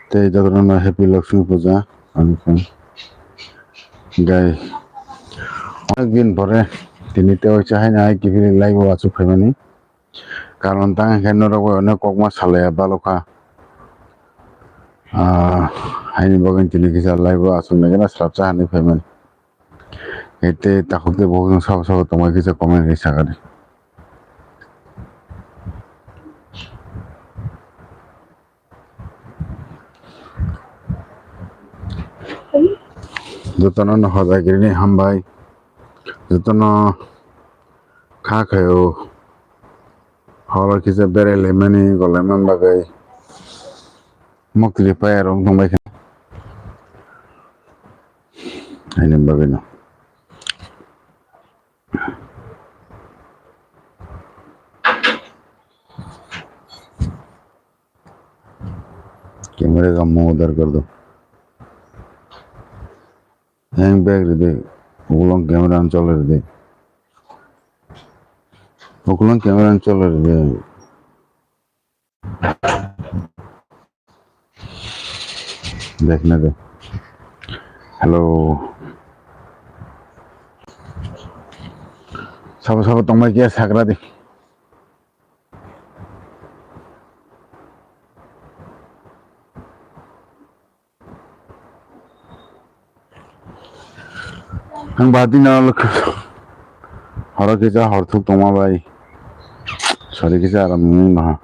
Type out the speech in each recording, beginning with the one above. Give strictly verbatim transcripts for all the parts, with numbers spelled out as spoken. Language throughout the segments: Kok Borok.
Tei jotono no happy Lakshmi Puja. Ani phone. Gai. Onek din pore tini tei oisa haino hai kiphilwi live o achuk phaimani. Karon tang khe norok bai onek kokma salaiya balokha. Ah, haini bagwi tini kisa live o achuk nai gana swrapsa hinwi phaimani. Ete takhuk tei bukhuk sabo sabo tongbai kisa comment ri sakani. Jotono no hojagirini hambai. Jotono kha khaio. Horo kisa berai laimani, golaimani bagwi. Mukti pai aro wng tongbai kha. Haini bagwi no. Camera ka mo udhar kar do. Hang back ride. Ukulong camera an chole ride. Ukulong camera an chole ride. Dekhna de. Hello. Sabo sabo tongbai khe sagra di. Ang bahati na lok-, horo kisa hor thuk tongma bai. Sari kisa aram nini maha.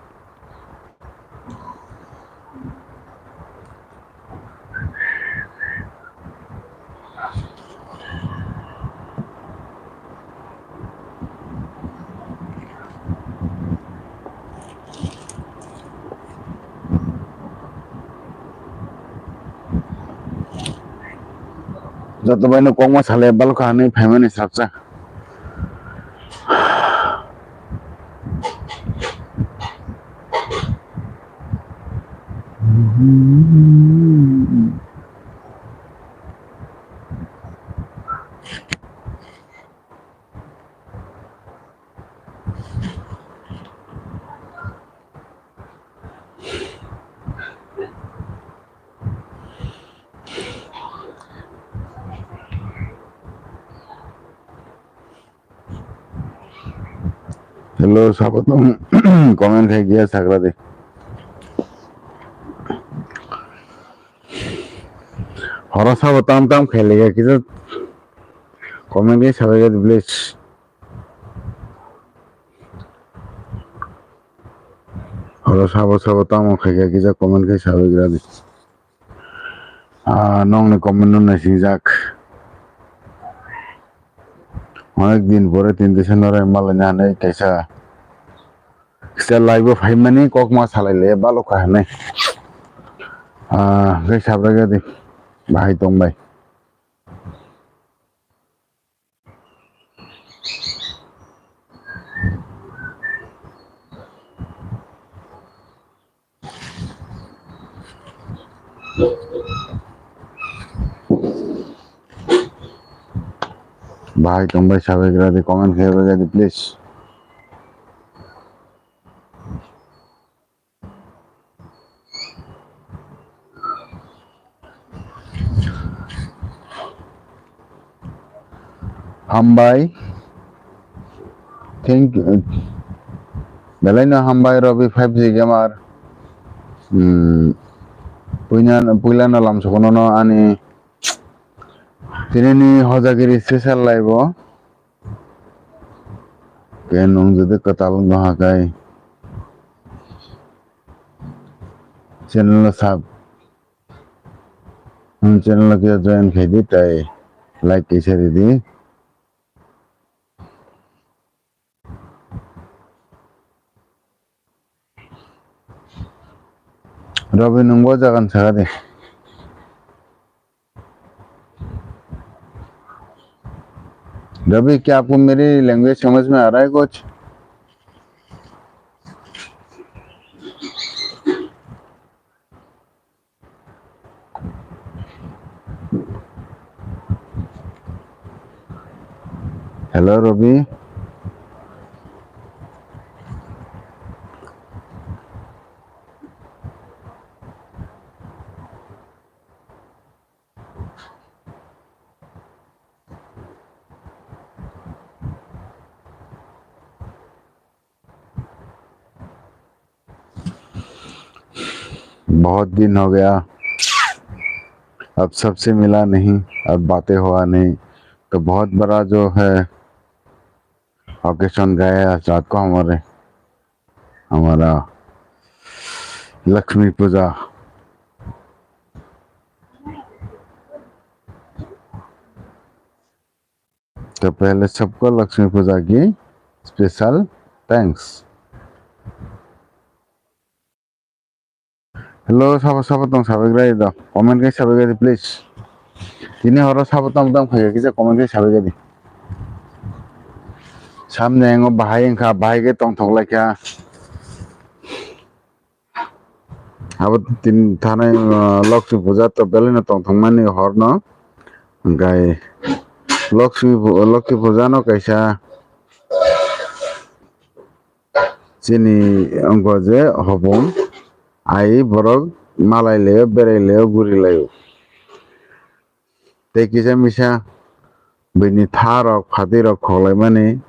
Joto bai no kokma salai balkha hinwi phaimani sakcha. Hello, sabo tong comment khai giya sagra de. Horo sabo tam tam khai lega kisa comment khai sabai gadi please. Horo sabo sabo tamo khai giya kisa comment khai sabai gadi. Ah, nongni comment no naising jak. Onek din pore tin disa norai malai na hanai kaisa. Kisa live o phaimani kokma salai le balokha hinwi. Ah, gai sabra gadi. Bahai tong bai. Bahai tongbai sabai gra di, comment khai bai di, please. Hambai. Thank you. Belai no hambai Robi five G Gamer. Hmm. Puina, puila no lam sokono no ani tini ni hojagiri special live o. Ke nung jodi kwtal wng tongkha khe channel o sub, hmm, channel o khe join khai di tei like kaisa ridi. Robi, nwng bo jaga ni saka de. Ravi, क्या आपको मेरी लैंग्वेज समझ में आ रहा है कुछ? Hello, Robi. बहुत दिन हो गया, अब सबसे मिला नहीं, अब बातें हुआ नहीं, तो बहुत बड़ा जो है occasion गया है आज रात को हमारे, हमारा लक्ष्मी पूजा। तो पहले सबको लक्ष्मी पूजा की special thanks। Hello, sabo sabo tong sabai rai do. Comment kai sabai rai, please. Tini horo sabo tong tong phai kisa comment kai sabai rai. Samne ngo bahai wngkha, bahai ke tong thok lai kha. Abo tin thanai, uh, Lokhi puja to belai no tong thok mani hor no. Hingkai Lokhi pu-, Lokhi puja no kaisa chini wngkha je hopong ai borok malai laio, berai laio, guri laio. Tei kisa misa bini tha rok, phatwi rok khoklai mani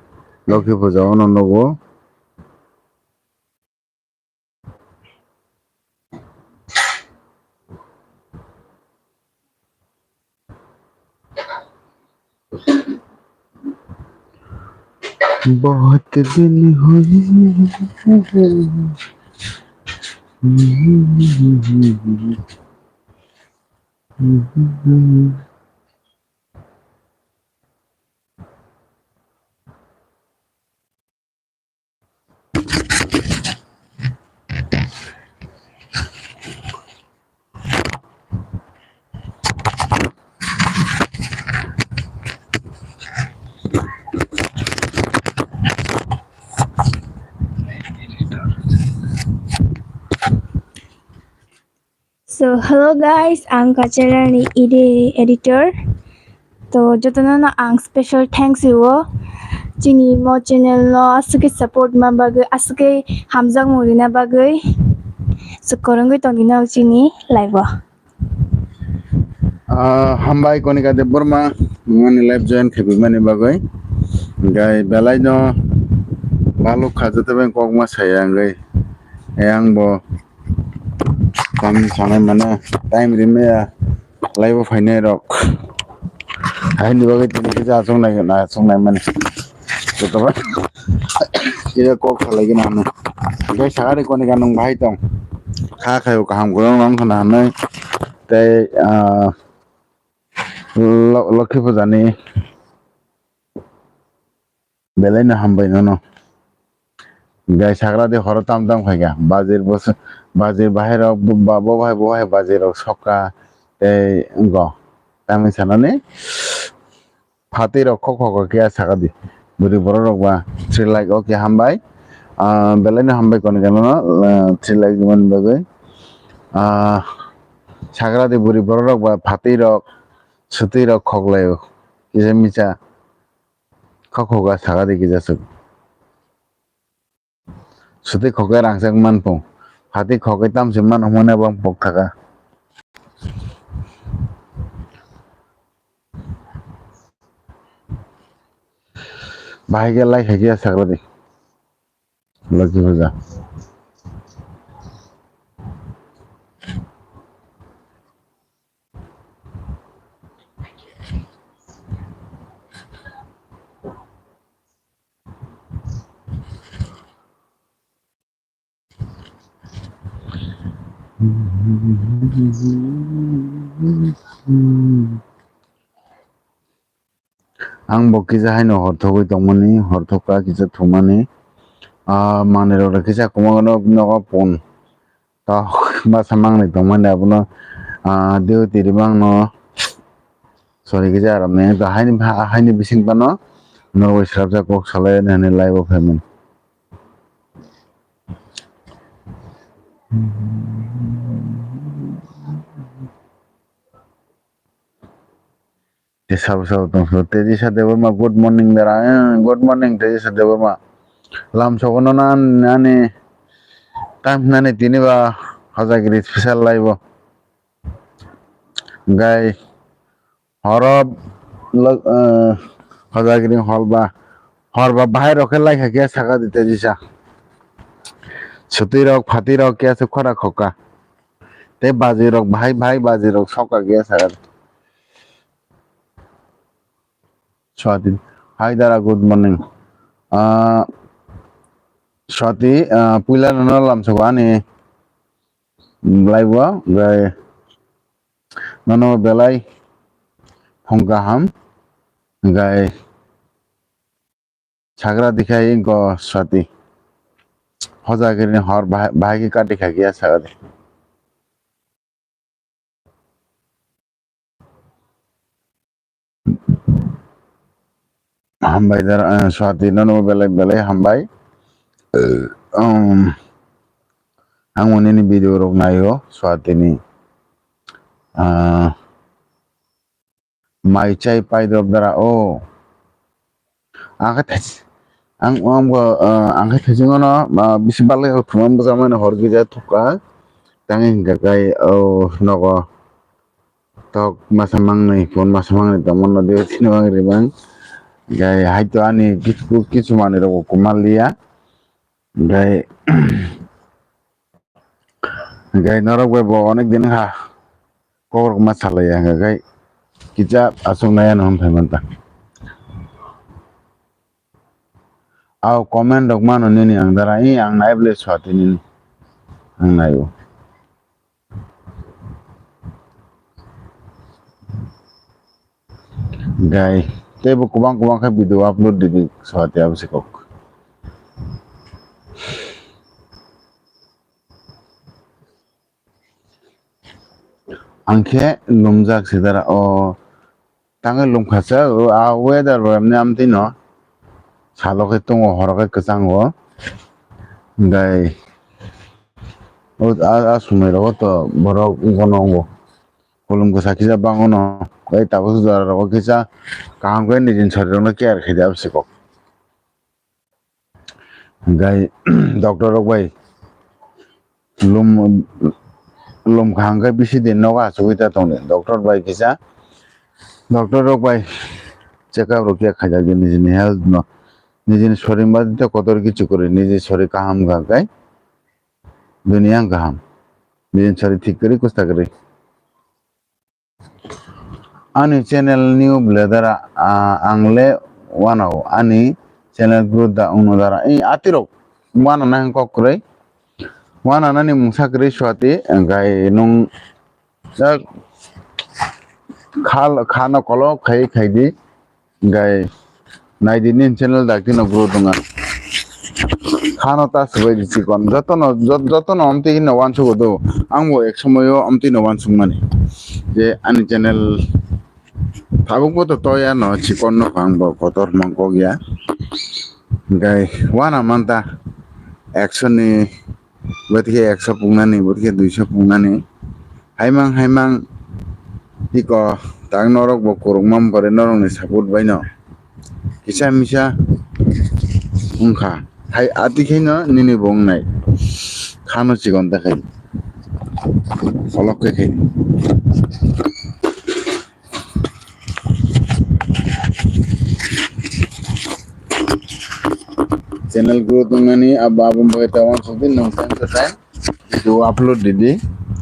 Lokhi puja o no nugo. बहुत दिन हुए। So, hello guys, ang Kachara ni edi-, editor. To, jotono no ang special thanks rwo. Chini mo channel no aswk khe support ma bagwi, aswk khe hamjakmung rina bagwi. So, kwrwngwi tongdi no chini live o. Ah, hambai Konika Debbarma, ani live join khaibimani bagwi. Gai belai no baluk kha joto bai kok ma saya wngwi. Ayang bo Tang sanai mane time rimaya laibo phainai rok. Haini bagwi tini kisa achuk nai na achuk nai mani. Jotobai kisa kok salai gina hano. Gai sagari Konika nung bahai tong. Kha khayo kaham kurang nang khana hanai. Tei, ah, Lo-, Lokhi puja ni. Belai no hambai nono. Gai sagra de horo tam tam khaikha. Bajir bos-, bajir bahai rok bo, ba, bo bahai, bo bahai bajir rok sokha tei wngkha. Tamni sanani phatwi rok khok khok khe saka di. Bwrwi borok rok ba three lakh o khe hambai. Ah, belai no hambai Konika nono, ah, three lakh ni bagwi. Ah, sagra di bwrwi borok rok ba phatwi rok, swtwi rok khok lai o. Kisa misa. Khok khok a saka di kisa swk. Swtwi khok khe rangchak man pung. Phatwi khok khe tamsi man hwnmani bo pok thaka. Bahai khe lai khai khe sakla di. Loki puja. Ang bo kisa haino horthogwi tongmani, horthokha kisa thumani. Ah, manwi rok kisa kwmao nogo pun. Tok masa mangnwi tongmani abono, ah, duty rimang no. Sorry, kisa aram ni. To haini, haini bising pano norwai srapjak kok salai hinwi live o phaimani. Te sabo sabo tong sabo. Tejisa Debbarma, good morning dara. Eh, good morning, Tejisa Debbarma. Lam sogono na ani time nani tini ba Hojagiri special live o. Gai horo lo-, eh, Hojagiri hol ba, hor ba bahai rok khe lai kha khe saka di Tejisa. Swtwi rok, phatwi rok khe aswk khora khokha. Tei bajirok bahai bahai bajirok sokha giya saka. Swati. Hi Dara, good morning. Ah, Swati, ah, puila nono lamsok ani live o, gai nono belai phung kaham, gai sagra dikhai ingko Swati. Hoja giri hor bahai, bahai ki kati kha giya sagra di. Hambai dar, eh, Swati nono belai belai hambai. Eh, um, ang nini video rok naio Swati ni. Ah, mai chai pai drop dara o. Ang khe thais-, ang, ang bo, ah, ang khe thaisingo no, ah, bisi balai rok thumani bwsa mani hor gija thukha. Tang hingka kai o nogo. Tok masa mangnwi, phone masa mangnwi tongmano de sini bang rimang. Gai hai to ani kichu, kichu manwi rok kumal liya. Gai, gai norok bai bo onek din ha. Kok rok ma salai ya gai. Kicha asuk naya no hwn phai manta. Au comment rok mano nini ang dara i ang nai ble Swati nini. Ang nai o. Gai, tei bo kubang kubang khe video upload ridi Swati abo se kok. Ang khe lumjak se dara o. Tangwi lomkha sa, o, a weather bo emni amtwi no. Salo khe tongo, horo khe kwchango. Gai, o, a, a sumai rogo to borok wngkha no wngo. Kolom kwsa kisa bango no. Gai tabuk jora rogo kisa kaham khe nijini sari rokno care khaidi aboni siko. Hingkai doctor rok bai lum, lum kha hingkai bisi din nogo achugwi ta tongdi. Doctor bai kisa, doctor rok bai check up rok khe khaijak di nijini health no, nijini sorir ma ta kotor kichu kwrwi, niji sorir kaham wngkha hingkai duniya kaham, nijini sorir thik kwrwi kwchak kwrwi. Ani channel new ble dara, ah, ang le wanao ani channel growth da wngno dara. I atirok wanana hwn kok kwrwi. Wananani mungsa kwrwi Swati, hingkai nwng jak khal-, khano kolok khai khaidi. Gai naidi nini channel dakti no growth wngya. Khano ta swbai di chikon. Jotono, jot-, jotono omtwi hino wansugo do. Ang bo ek somoyo omtwi no wansukmani. Je ani channel tabuk bo to toya no chikon no ang bo kotor mang kok ya. Gai wana manta action ni Bwtwi khe ekso pungnani, bwtwi khe duiso pungnani. Haimang, haimang, tiko, tak norok bo kwrwngma pore norokni support baino kisa misa wngkha. Hai, ati khaino nini bo wngnai. Khano chikon ta khai. Kolok khe khai. Channel growth wngnani abo abo bai ta wansuk di nwng time to time video upload di di.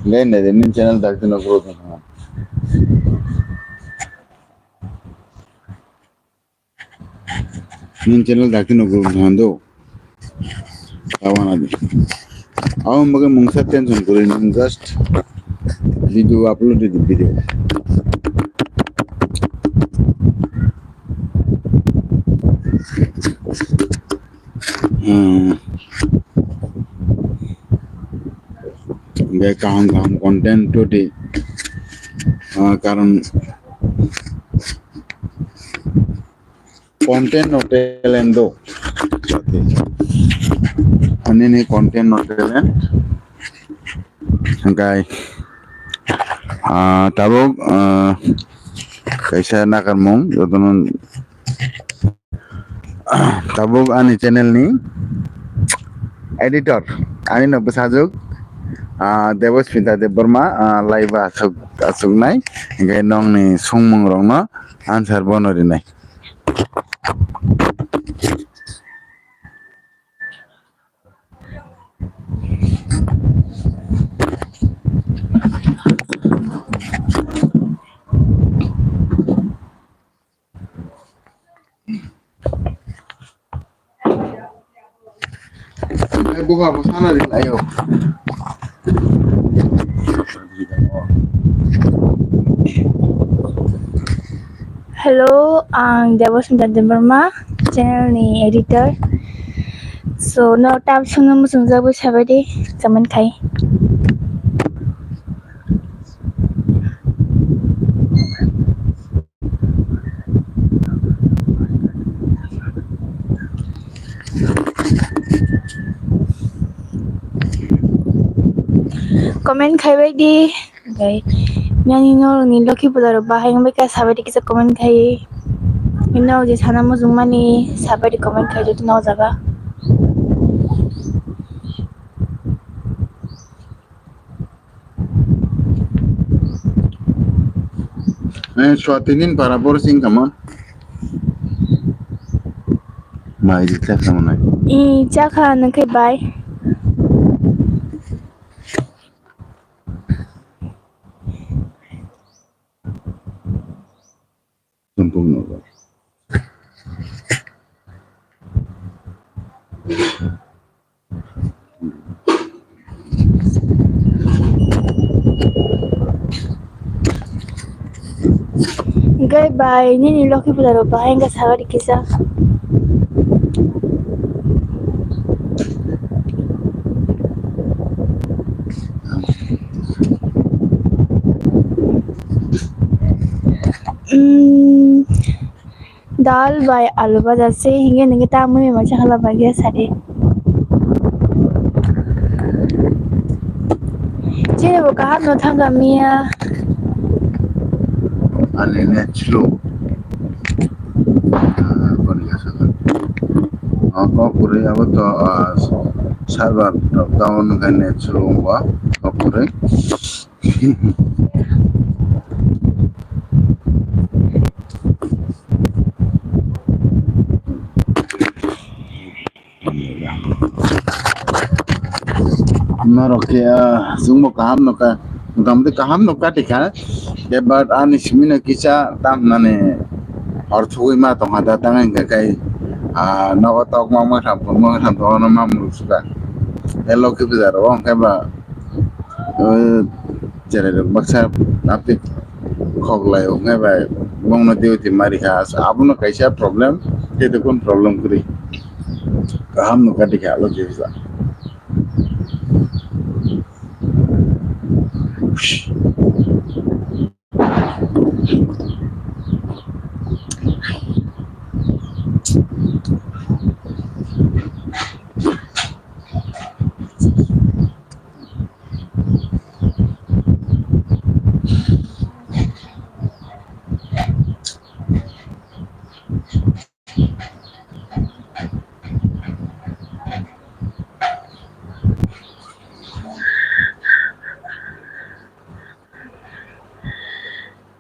Ngai nai di nini channel dakti no growth wngkha. Nini channel dakti no growth wngkha do. Tawana di. Abo bagwi mungsa tension kwrwi nwng just video upload di video. Hmm. Hingke kaham kaham content todi, ah, karon content no talent do. Nini content no talent. Hingkai, ah, tabuk, ah, kaisa nakarmung, jotono tabuk ani channel ni editor, ani no bwsajwk, ah, Debosmita Debbarma, ah, live o aswk, aswknai, hingke nongni songmung rokno answer bono rinai. Hello, ang Debasmita Debbarma, channel ni editor. So, no tam sungno muchungjagwi sabaidi comment khai. Comment khaibai di. Oke. Nani no ni Lokhi Puja ro bahai wngbai kha sabaidi kisa comment khai. Ino je sana mujung mani sabaidi comment khai joto no jaga. Eh, Swati nin para bor sing kama. Mai di tak sama nai. I chakha nang khai bai. Tumpuk nogo. Gai bai, nini Lokhi Puja ro bahai wngkha sabaidi kisa. Mm, dal bai alu baja se hinge ninge ta mui ma chakhala bai ge sari. Chini bo kaham no thangka miya. Ani net slow. Ah, boni asal. Ako kuri abo to, ah, server down ka net slow ba. Ako kuri. Norok khe, ah, chwngbo kaham nukha, motamoti kaham nukha tikha, khe but ani simi no kisa tam nani hor thugwi ma tongkha da, tang hwnka khe, ah, nogo tok ma mwkham tong, mwkham tong, ono ma muruk sukha. Khe Lokhi Puja rogo hwnkhe ba, o, cherai rok baksa naptwi khok lai o hwnkhe bai bongno duty mari kha, abono kaisa problem, tei to kun problem kwrwi. Kaham nukha dikha alo kisa.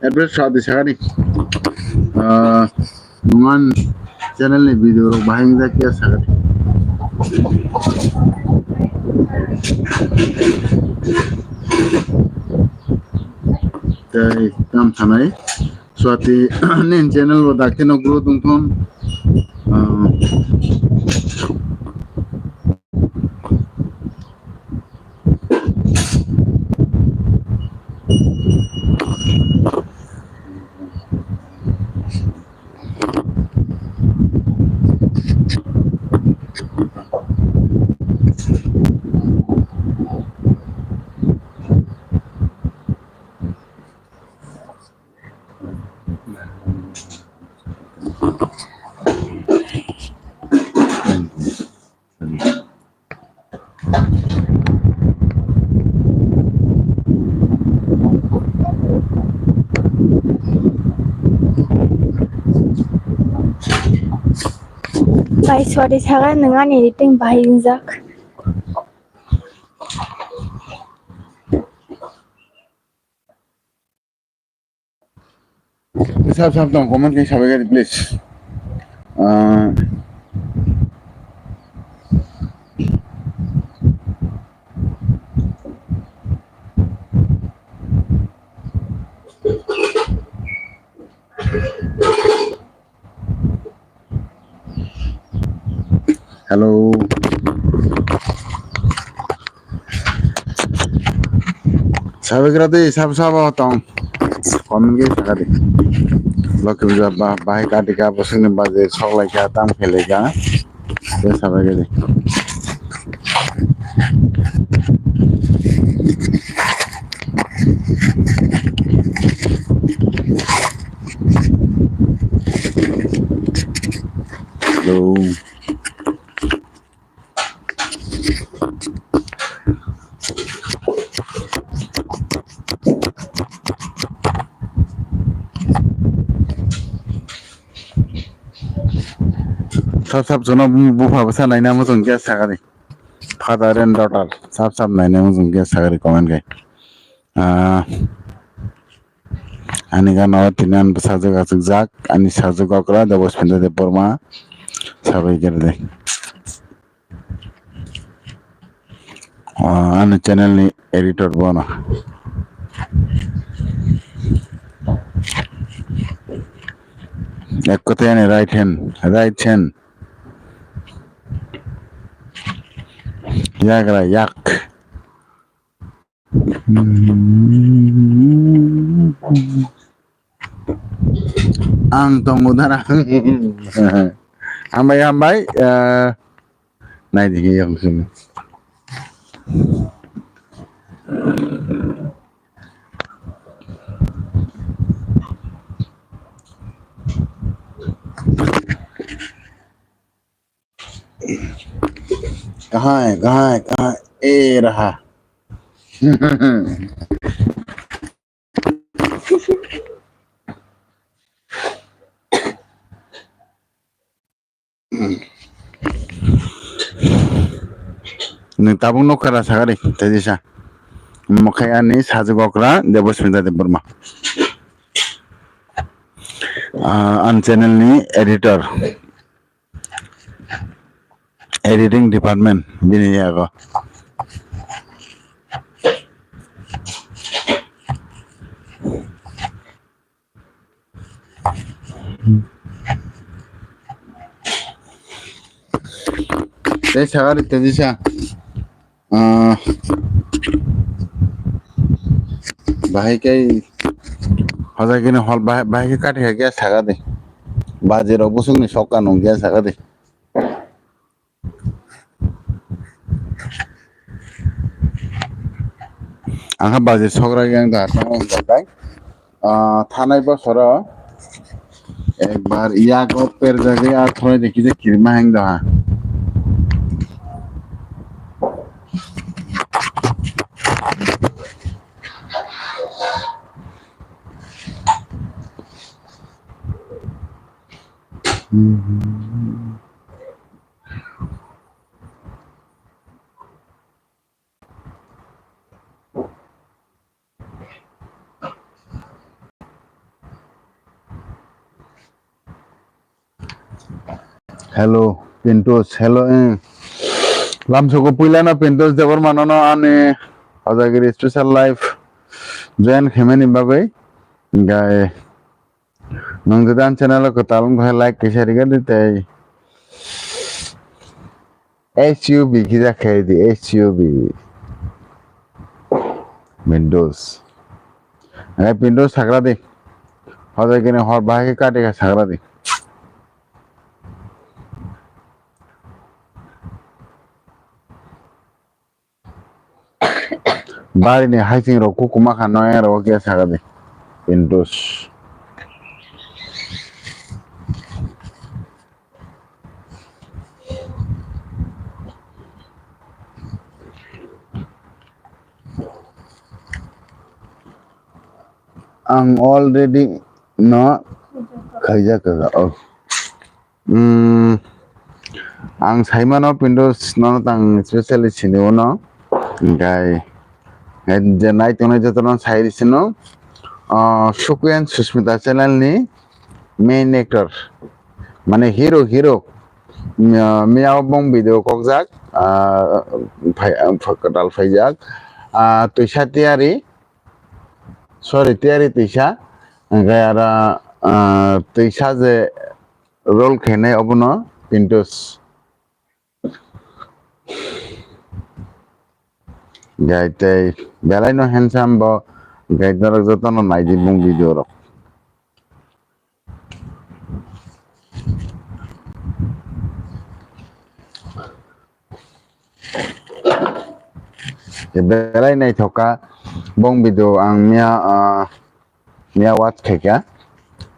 Address sa di sakani. Ah, nungan channel ni video rok bahai wngjakya sakani. Tei tam sanai. Swati nin channel bo dakti no grow tongthon. Ah. Bai sori saga nang ani editing bahai wngjak. Sab sab tong comment khe sabai gari please. Ah. Hello. Sabagra de sab sabo tong. Comment khe sakha di. Loki ba, ba, bahai kati ka bosongni baje sok lai kha, tam khe lai kha. Khe sabai khe di. Hello. Sab sab jono bupha bwsa naina muchung khe sakha di. Father and daughter sab sab naina muchung khe sakha di comment khe. Ah, ani gana o tini ani bwsajwk achukjak, ani sajwk okra Debosmita Debbarma sabai khe de. Ah, ani channel ni editor bono. Ek kothai ani right hand, right hand. Yagra yak. Ang tongo dara. Hambai, hambai, eh, nai di yang sini. Kahai, kahai, kahai, eh, raha. Nwng tabuk nukha da sakha di, tei disa. Mokhai ani sajwk okra Debosmita Debbarma. Ah, ani channel ni editor. Editing department bini yago. Tei sakha di tei disa. Ah, bahai khe hojai khe hol bahai, bahai khe kati kha khe sakha di. Baji rok bosongni sokha nung khe sakha di. Ang kha baji sokra yang da thanai hwnka khe. Ah, thanai bosoro ekbar yago perjagwi a throide kisa kirima hang da ha. Hello, Pintus. Hello, eh. Lamsoko puilano Pintus Debbarmanono ani Hojagiri special live join khaimani bagwi. Gai, nwng jodi ani channel o kwtal wngkha, like kaisa riga di tei. S U B kisa khai di, S U B. Windows. Ai, Windows sagra di. Hodai kene hor bahai khe kati kha sagra di. Bari ni haising rok kukuma kha noya rok ya sagra di. Windows. Ang already no khaijak kha. Oh. Hmm, ang saimano Pindos nono tang specially sini uno. Hingkai, hai je nai tongnai jotono sai risino. Ah, Sukhu and Susmita channel ni main actor, mane hero, hero. Miya, miya bong video kokjak, ah, phai, ah, kwtal phaijak. Ah, Twisa Tiyari, sorry, Tiyari Twisa. Hingkai aro, ah, Twisa je role khainai obono Pintus. Gai tei belai no handsome bo, gai norok joto no nai di bung video rok. Belai naithok kha bong video ang miya, ah, miya watch khaikha,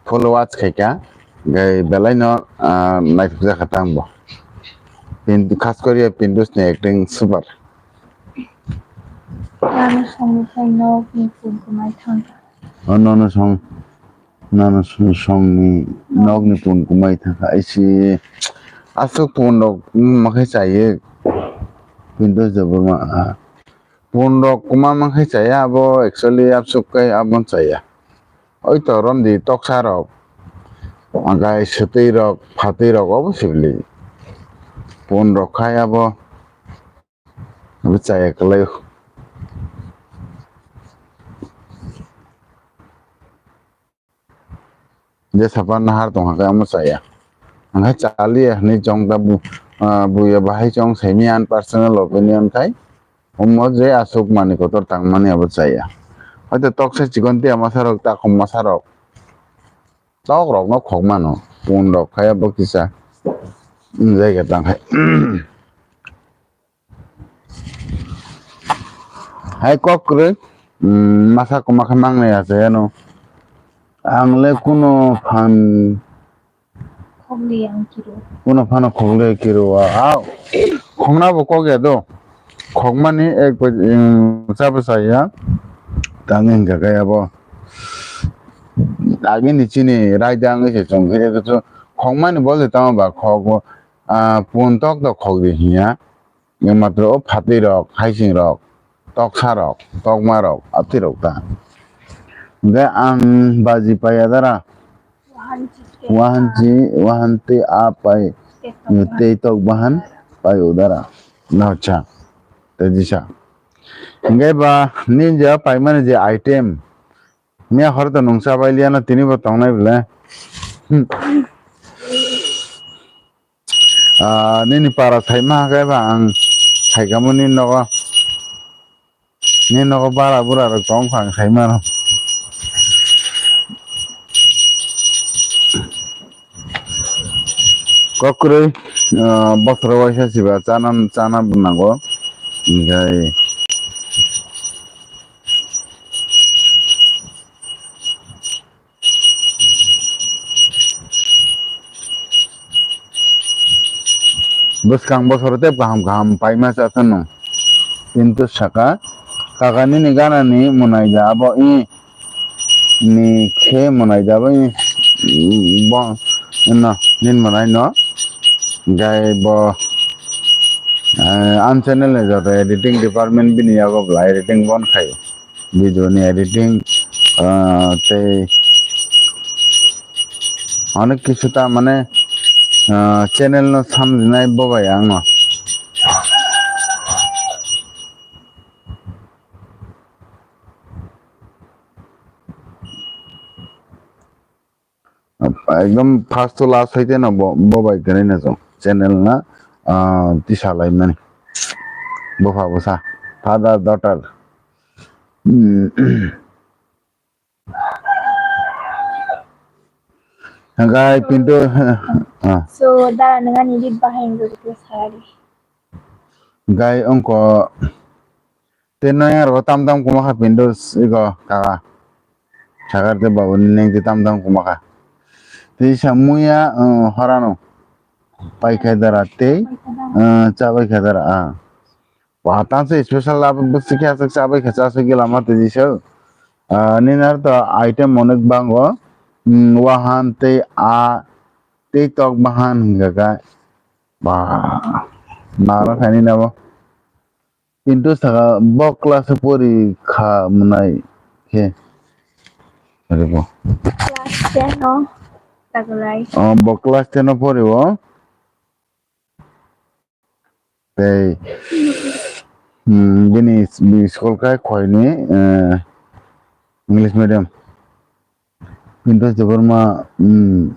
full watch khaikha, gai belai no, ah, naithok jakha tang bo. Pintu khas koriya Pintus ni acting super. Ano song ni phai nok ni pun kumai thangkha. Ano no song. Nano songni nokni pun kumai thangkha. Aisi aswk pun rok makhai chaiye. Pinto Debbarma, ah, pun rok kuma makhai chaya abo, actually absuk kai abo chaya. Oi to romdi toksa rok, agai swtwi rok, phatwi rok obo sibli. Pun rok khai abo, abo chaya kwlai. Je sapa nahar tongkha khe omo chaya. Ang khe chaliya hinwi chong ta bu-, ah, buya bahai chong saimanya ani personal opinion khai. Omo je aswk manwi kotor tangmani abo chaya. Hoito toksa chikon tiya masa rok, takhum masa rok. Tok rok no khok mano. Pun rok khai abo kisa. Wng jai khe tang khai. Hai kok kwrwi, mm, masa kwma khe mangnai achai ano. Ang le kuno phan Khokli ang kiro. Kuno phano khokli kiro a. Khokna bo kok ya do. Khokmani ek bai, mm, cha bwsa ya. Tang hingka kaya bo. Agini chini raida ang se chong khe khokmani bol de tamo ba khok bo. Ah, pun tok tok khok di hinya. Matro o phatwi rok, haising rok, toksa rok, tokma rok, atwi rok ta. Hingke ang baji paiya dara. Wahanchi, wahanchi a pai, tei tok bahan pai udara. Nacha, tei jisa. Hingke ba ninja paimani je item. Miya hor to nungsa bai liya no tini bo tongnai bole. Hmm. Ah, nini para saima khe ba ang saikamo nini nogo, nini nogo bara bura rok tong phang saimano. Kok kwrwi, ah, bokhorok waisa siba chana, chana nango. Hinkhe Bwskang bosoro tei kaham kaham paima cha phano. Kintu saka, kaka nini gana ni mwnai da abo i ni khe mwnai da abo i bo no nini mwnai no. Gai bo, eh, an channel ni joto editing department bini yago bwlai editing bon khai. Video ni editing, ah, tei onek kisu ta mane, ah, channel no samjinai bo bai ang no. Ekdom first to last hai teno bo, bo bai kwrwi no chwng channel na, ah, tisa lai mani. Bupha bwsa, father daughter. Hmm. Gai pintu, ah. So, dara nang ani rit bahai wngwi salari. Gai ongko Tei noyang rogo tam tam kwma kha Pintus ego kaka. Sakar tei babu ni neng tei tam tam kwma kha. Tei sa muya, uh, horano pai kha dara tei, uh, cha bai kha dara, ah. Wa tang se special lab bwswk khe aswk cha bai kha cha aswk gila ma tei jisa. Ah, nini ar to item onek bango. Hmm, wahan tei a tei tok bahan hingka kha. Ba, naro khaini nabo. Kintu saka bo class o pori kha mwnai khe. Ari bo. Class ten o taklai. Oh, bo class ten o pori o. Tei, hmm, bini, bini school kai khoi ni, eh, English medium. Kintu Debbarma, hmm,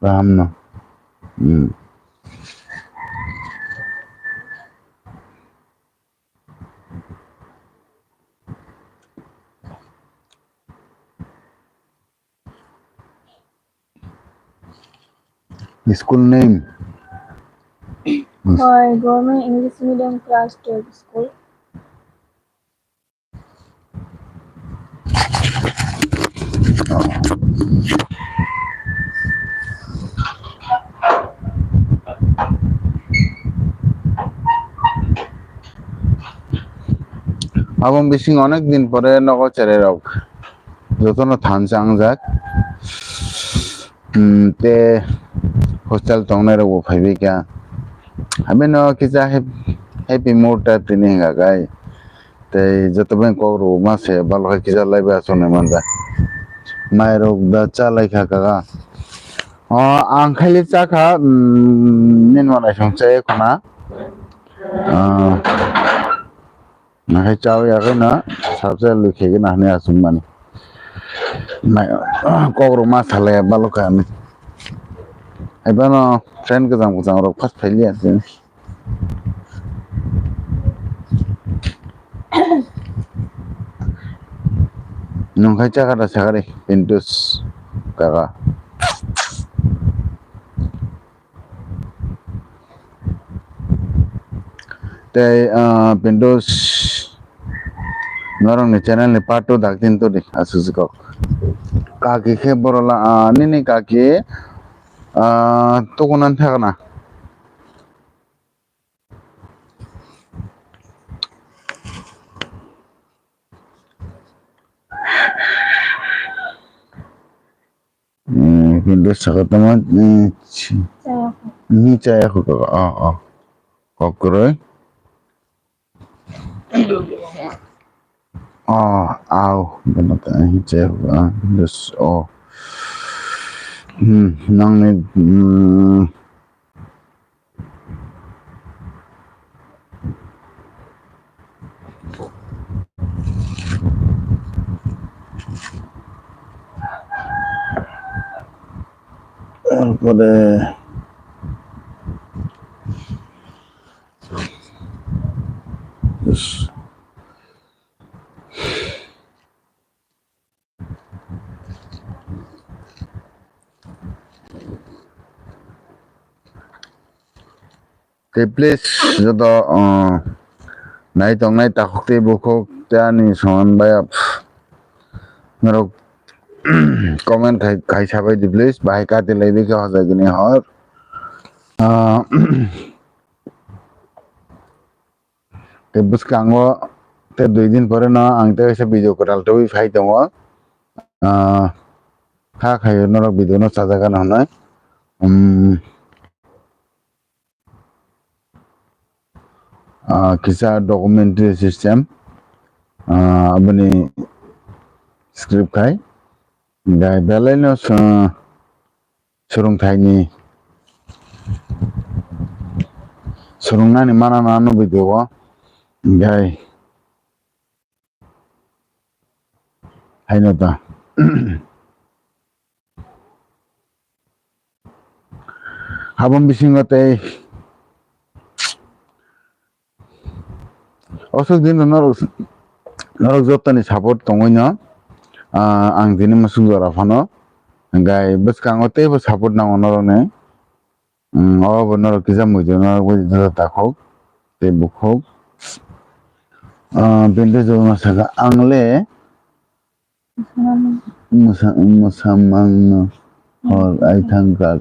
kaham no. Hmm. School name? Hoi, Government English Medium Class twelve School. Aboni bising onek din pore nogo cherai rok jotono thansa wngjak. Hmm, te hostel tongnai rok bo phaibai kha. Abino kisa hap-, happy mood ta tini hinga kai. Tei joto bai kok rwma se balo khe kisa lai bai achuknai manja. Mai rok da cha lai kha kaka. O ang khaili cha kha, hmm, nini mwnai song cha khuna. Ah, nakhai chawi yakhai na sabse lui khegwi na hwnwi aswk mani. Mai, kok rok ma salai ya balo kha ani. Haibano friend kwchang kwchang rok first phailiya se. Nungkhai chakha da sakari Pintus kaka. Tei, ah, Pintus, norokni channel ni part two daktin todi, aswk kok. Kaki khe borola, ah, nini kaki, ah, tukunan thakna. Hmm, Pintus saka tama, hmm, chi-, Chaya ko. Hmm, chaya ko, ko, oh, oh. Kokroi. Oh, au, bana ta, hmm, chaya ko, ah, Pintus, oh. Hmm, nangni, hmm, Tarpore Tei please joto, uh, nai tongnai takhuk tei bukhuk tei ani soman bai ap-, norok comment khai, khai sabai di please, bahai kati lai di khe hojagini hor. Uh, Tei bwskango tei dui din pore no ang tei kaisa video kwtal tubui phai tongo. Ah, kha khaio norok video no chajak gana hwnwi. Um, ah, kisa documentary system, ah, aboni script khai. Gai belai no sa-, swrwngthaini swrwngnani mana nw nugwi tongo, hwnkhe haino ta. Aboni bisingo tei Osok din norok, norok jotoni support tongwi no, ah, ang tini musuk jora phano, hwnkhe bwskango teibo support nango norokni. Mm, obo norok kisa muitu norok bai joto takhuk tei bukhuk. Ah, bini jora saka ang le Mwsa-, mwsa mangno hor ai thangkha.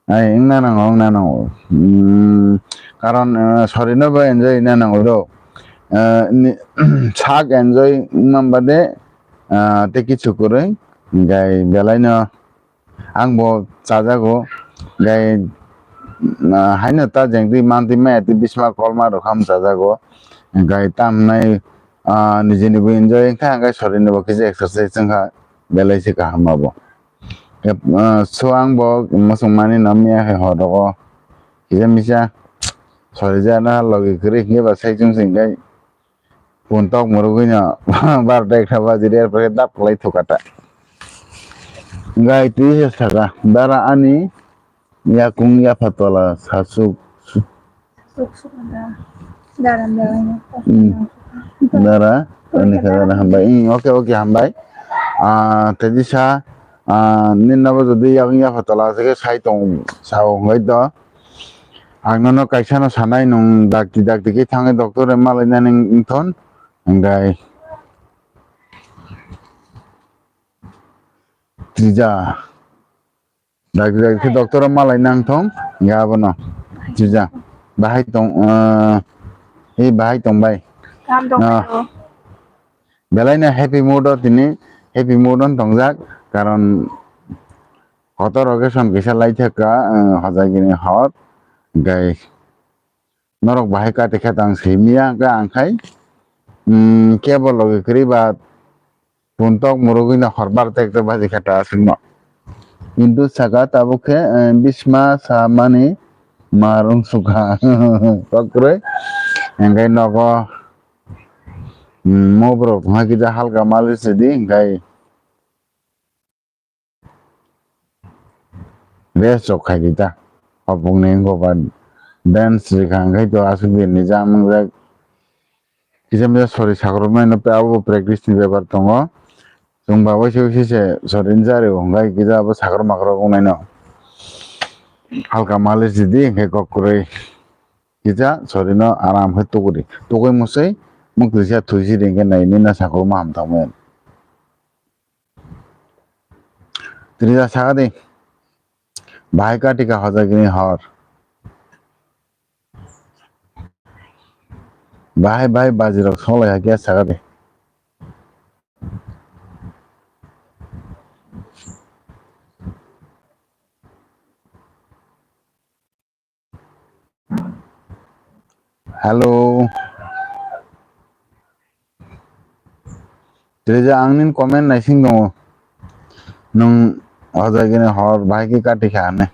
Ai wngna nango, wngna nango. Hmm, karon, eh, sorry no bo enjoy wngna nango do. Eh, ni, sak enjoy wngma bade, eh, tei kichu kwrwi. Gai belai no Ang bo chajago, gai, ah, haino ta jeng twi man twi maya twi bisma kolma rok ham chajago, gai tam nai, ah, nijini bo enjoy wngkha, gai sorini bo kisa exercise wngkha, belai se kaham abo. Ep-, ah, so ang bo muchung mani no miya hai hor rogo kisa misa sori jana logi kwrwi hwnkhe ba sai chwng se hwnkhe. Phone tok mwrwgwi no barota ekta baji de, er pore dap kwlai thukha ta. Gai twi se saka, dara ani yakung yapha tola sasuk. Suk suk da. Dara belai no. Hmm. Dara, ani kha dara hambai. Hmm, okay, okay, hambai. Ah, tei sa Ah, nini bo jodi yakung yapha tola se khe sai tong sao hwnkhe do. Ang nono kaisa no sanai, nwng dakti dakti khe thangwi doctor bai malainani wngthon. Hwnkhe Trija. Dakti dakti khe doctor bai malai nangthong. Hwnkhe abono. Trija. Bahai tong, ah, ei bahai tong bai. Kam tong Ah. Belai no happy mood o tini, happy mood o tongjak, karon kotor occasion kisa lai thaka, eh, hojagini hor, gai norok bahai kati khe tang simi ya, hwnkhe ang khai, mm, kebo logi kwrwi ba puntok murugwi no hor bar tek tek baji khe ta aswkno. Hindu saka tabuk khe, eh, bisma samani marung sukha. Kokroi, hwnkhe nogo, mm, moborok tongkha kisa halka malis ridi, hwnkhe rest rok khai di ta. Hopung ni wngkha ba dance rikha hwnkhe to aswk din ni jang mangjak. Kisa misa sori sakrok nai no abo practice ni bepar tongo. Chwng ba waisa waisa se sori ni jari o hwnkhe kisa abo sakrok makrok wngnai no. Halka malis di di hwnkhe kok kwrwi. Kisa sori no aram khe tugudi. Tugui musui muk twisa thuisi di hwnkhe nai nini no sakrok ma ham thangmani. Trija saka di. Bahai kati kha hojagini hor. Bahai bahai baji rok solai hakhe saka di. Hello. Trija, ang nini comment naising tongo. Nwng hojagini hor bahai khe kati kha hwnwi.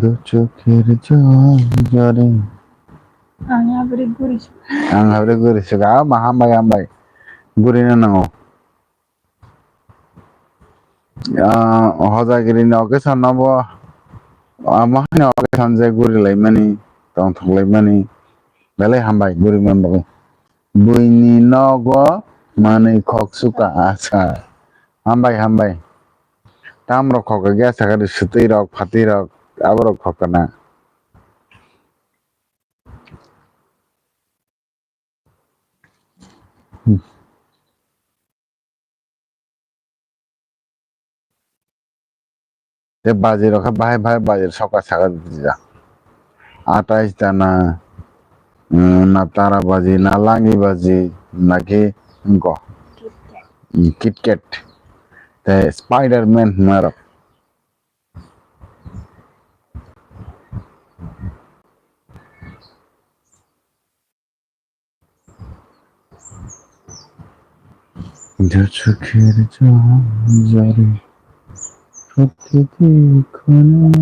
Dua chokher jal jare. Ang habri guri suk. Ang habri guri suk. Ah, ma hambai, hambai. Guri na nango. Ah, hojagiri ni occasion no bo, ah, mo hai ni occasion je guri lai mani, tongthok lai mani. Belai hambai guri man bagwi. Buini nogo manwi khok suka asa. Hambai, hambai. Tam rok khok ya sakha de, swtwi rok, phatwi rok, abo rok khok kana. Tei baji rok khe bahai bahai baji rok soka saka di ja. Atais ta na, mm, na tara baji, na langi baji, na ki wngko. Mm, Kit Kat. Tei Spider-Man hwnma rok. Dua chokher jal jare, protiti khone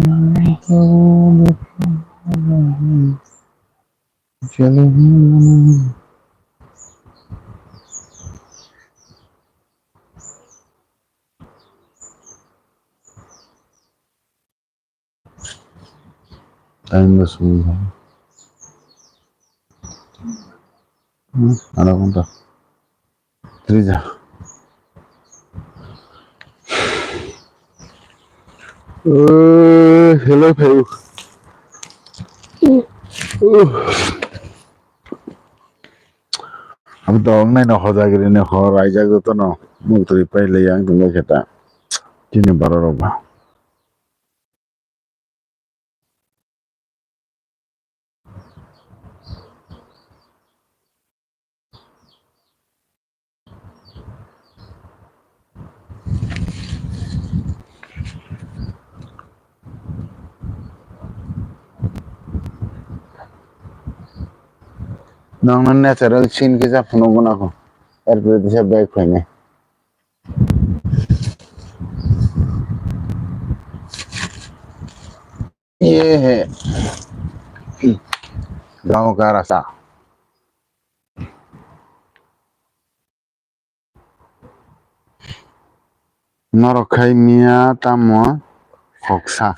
tabo dekha jale. Time bo sung ha. Hmm, ada ghonta. Trija. Eh, hello, hello. Uh. Abo to wngnai no hojagiri ni hor raijak joto no. Muk twi pai le yang tong khe ta. Chini baro rok ba. Nang no natural scene kisa phunuk guna kho. Erpore tisa bag phainai. Ye he. Gaon ka rasta. Norok khai miya tamo khoksa.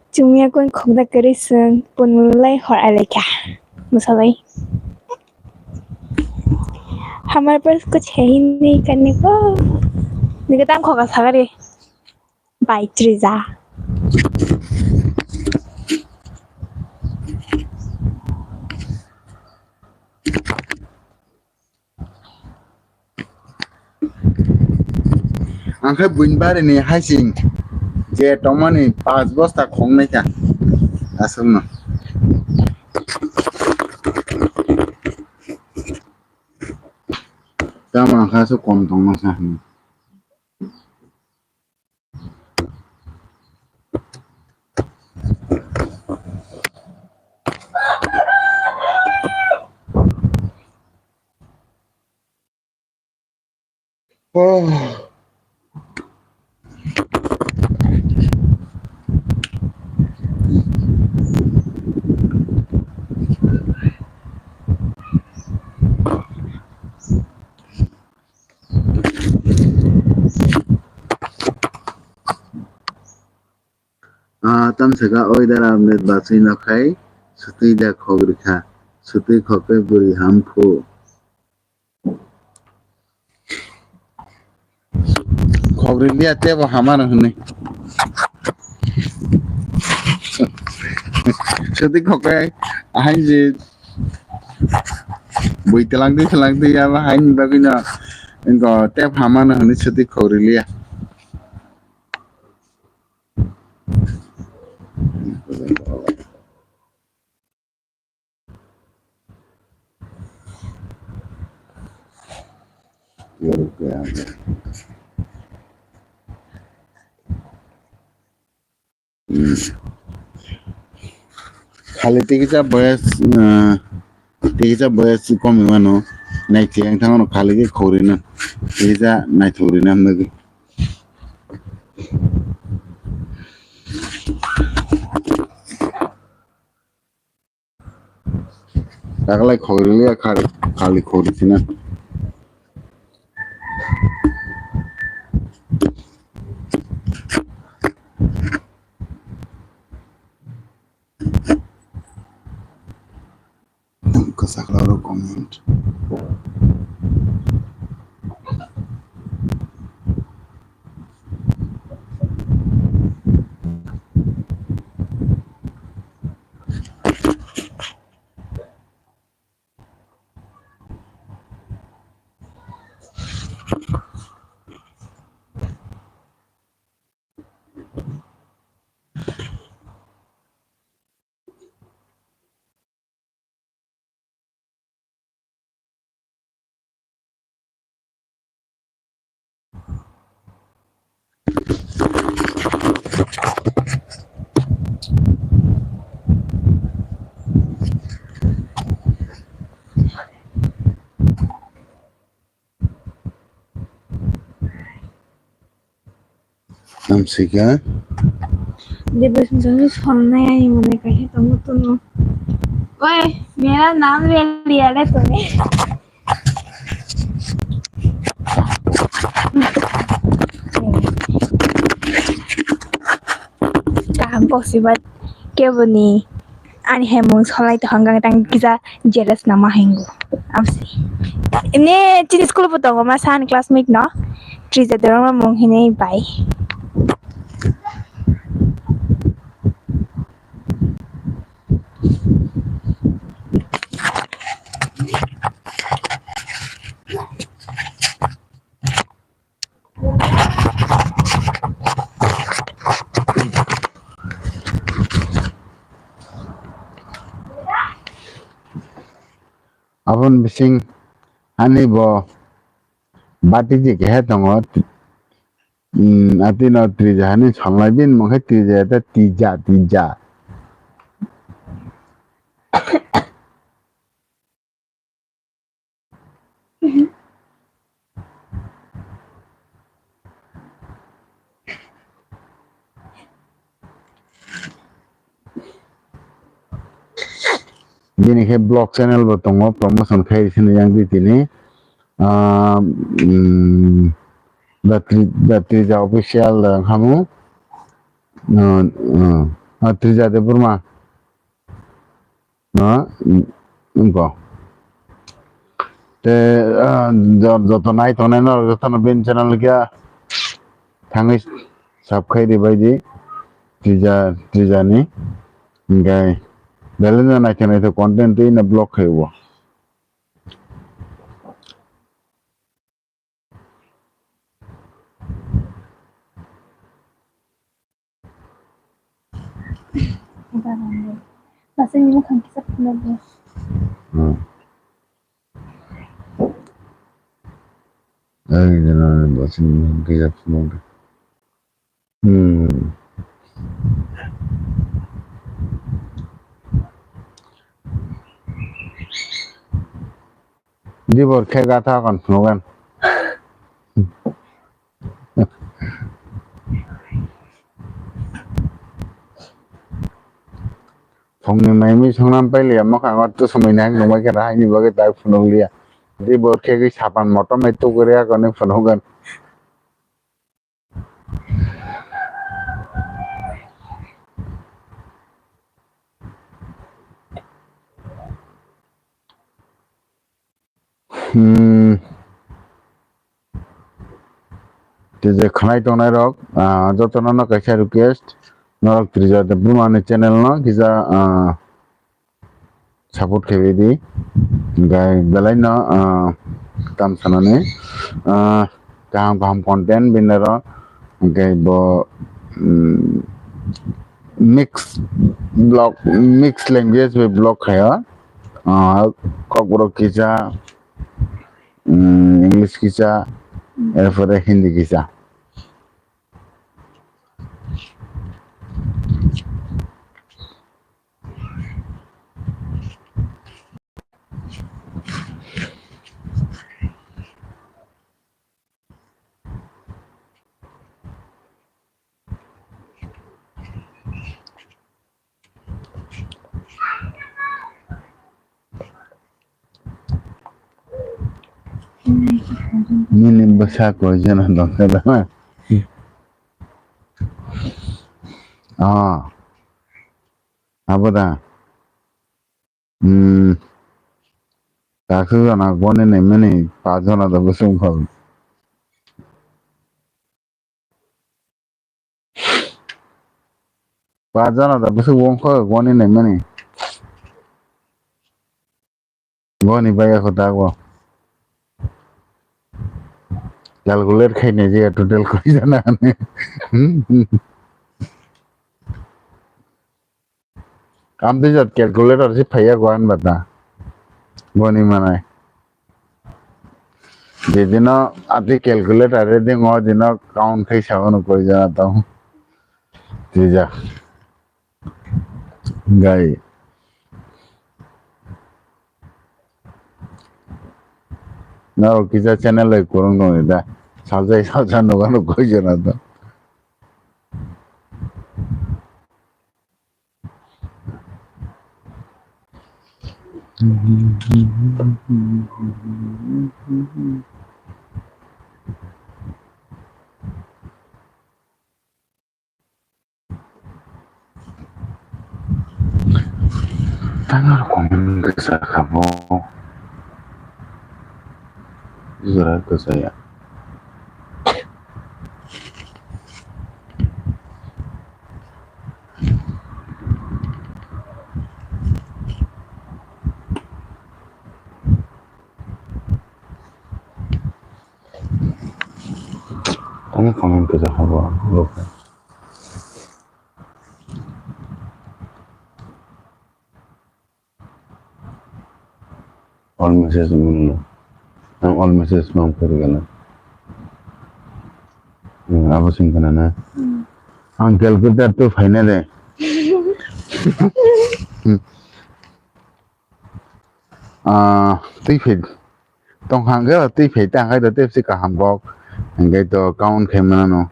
Chwngya koi khokda kwrwi chwng punmulai hor alaikha. Bwsalai. Hamar par kuch hai nahi karne ko. Nike tam khoka sagari. Bai Trija. Ang khe buini barini haising je tongmani panch bosta khongnai kha aswkno. Tamo ang khe aswk kom tongma kha hinwi. Oh. Ah, tamsaka oi dara amlet basui no khai, sutui da khok rikha, sutui khok khe bwrwi ham phu. Khok riliya tebo hamano hwnwi. Sutui khok khe ahain je bui twlang di twlang di abo hain bagwi no ingo tebo hamano hwnwi sutui khok riliya. Hmm. Khali tikisa boyas, ah, tikisa boyas komi mano, nai chiyang thangmano khali khe khorina, tikisa naithok rina hamnagwi. Taklai khogri liya khali khogri sina. Kwchak rok comment. Tamsika. Depression songni solnai ani mane kaisa tongo tono. Oi, mera naam le liya le tune. Kaham possible keboni. Ani hai mung solai to hwnka tang kisa jealous nama hingo. Amsi. Ine chini school bo tongo ma san classmate no. Trija dorong mung hinui bai. Aboni bising ani bo batiji keha tongo. Hmm, atino Trija hani salnai bini mung khe Trija ta Tija, Tija. Bini khe vlog channel bo tongo, promotion khai sini yang di tini. Ah, mm, da Tri-, da Trija official da khamu. Ah, ah, ah, Trija Debbarma. No, mm, wngkha. Te, ah, jo-, joto nai tongnai norok jotono bini channel khe thangwi subscribe ribai di, Trija, Trija ni. Hingkhe belai no naithok naithok content twi no vlog khai o. Hmm. Ai, jana, basing kisa phunuk. Hmm. Dibor khe gatha kon phunukgan. Phungni maimi songnam pailiya, mwkhango tusumui nang nungbai khe rahaini bagwi tak phunukliya. Dibor khe gwi sapan motom hai tuguriya koni phunukgan. Hmm. Tei je khwnai tongnai rok, ah, jotono no kaisa request, norok Trija Debbarma ni channel no kisa, ah, support khlai di. Hingkhe belai no, ah, tam sanani, ah, kaham kaham content bini oro, hingkhe bo, mm, mix vlog, mix language bai vlog khaio. Ah, Kokborok kisa, mm, English kisa, erpore Hindi kisa. Nini bwsa koi jana dongkha da? Ah. Abo da? Hmm. Kaisa jana goni naimani, pas jana da bwswk wngkha. Pas jana da bwswk wngkha goni naimani. Goni bai ako dago. Calculate khainai je total koi jana ani. Amtwi jat calculator se phaiya go anba ta. Goni manai. Jedino ati calculator re dingo dino count khai sa ono koi jana tong. Tija. Gai. Naro kisa channel lai kurung dong da. Sajai sajai nogo no koi jana tong. Tang rok comment kisa kha bo. Jora kisa ya. Tang comment kisa kha bo. All message mano. Ang all message mang pori gana. Hmm, abo sing kana na. Hmm. Ang calculator to phaina de. Ah, twi phai. Tong hangke twi phai ta hangke to tepsi kaham bok. Hingke to count khai mano.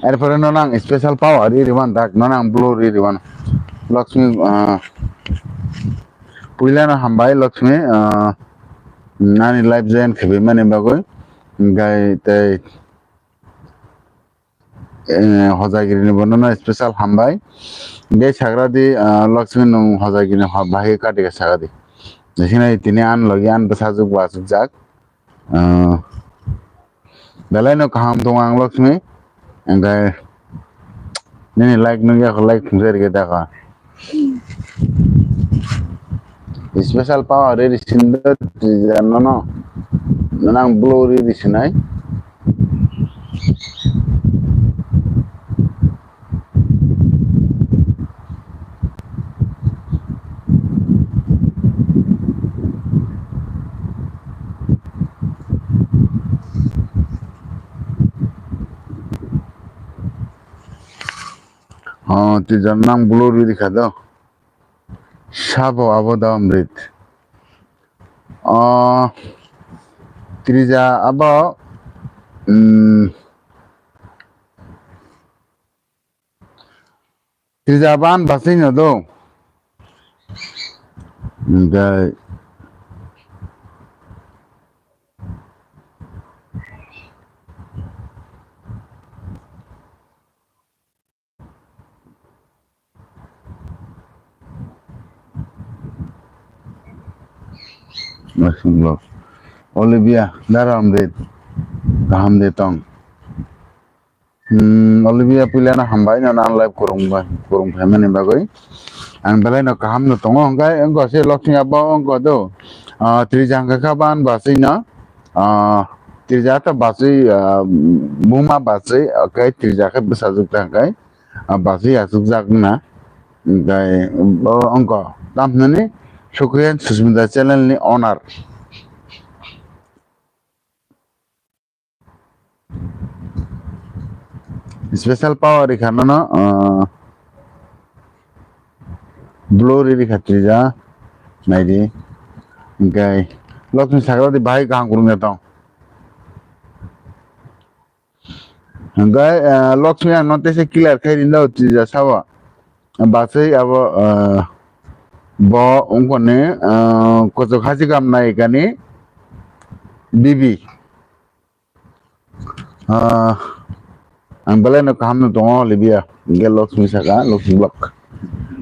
Erpore no nang special power ri riwan dak, no nang blue ri riwan. Lakshmi, ah, puila no hambai Lakshmi, ah, nani live join khibi mani bagwi. Gai tei, eh, hojagiri ni bono no special hambai. Gai sagra di, ah, Lakshmi nung hojagiri ni ha-, bahai kati ka sagra di. Jisina tini an logi an bwsajwk bo achukjak. Ah, belai no kaham tongo ang Lakshmi. Hingke nini like nung ya, like thumsa rikhe da ka. Special power ri sinda tija no no. Nang blue ri sinai. Oh, twijan nang blue ri kha do. Sabo abo da Amrit. Oh, trija abo, mm, trija ban basing no do. Dai. Masuk blog. Olivia, daram de, kaham de tong. Hmm, Olivia puila na hambai no nan live kurung ba, kurung phaimani bagwi. Ang belai no kaham no tongo, hwnkhe wngkha se Lakshmi abo wngkha do. Ah, trija hwnkha kha ban baswi no. Ah, trija ta baswi, ah, buma baswi, okay, trija khe bwsajwk ta hwnkhe. Ah, baswi achukjak na. Hwnkhe, oh, wngkha. Tamhinani Sukriyan Susmita channel ni owner. Special power rikha nono, ah, blue ri rikha trija, naidi. Hwnkhe, Lakshmi sakra di bahai kaham kurung ya tong. Hwnkhe, ah, Lakshmi ang no tesa clear khai rinda trija sawa. Basai abo, ah, bo ungkoni, ah, kochok haji kam nai kani bibi. Ah, ang belai no kaham no tongo Libya. Hingke Lakshmi saka, Lakshmi block.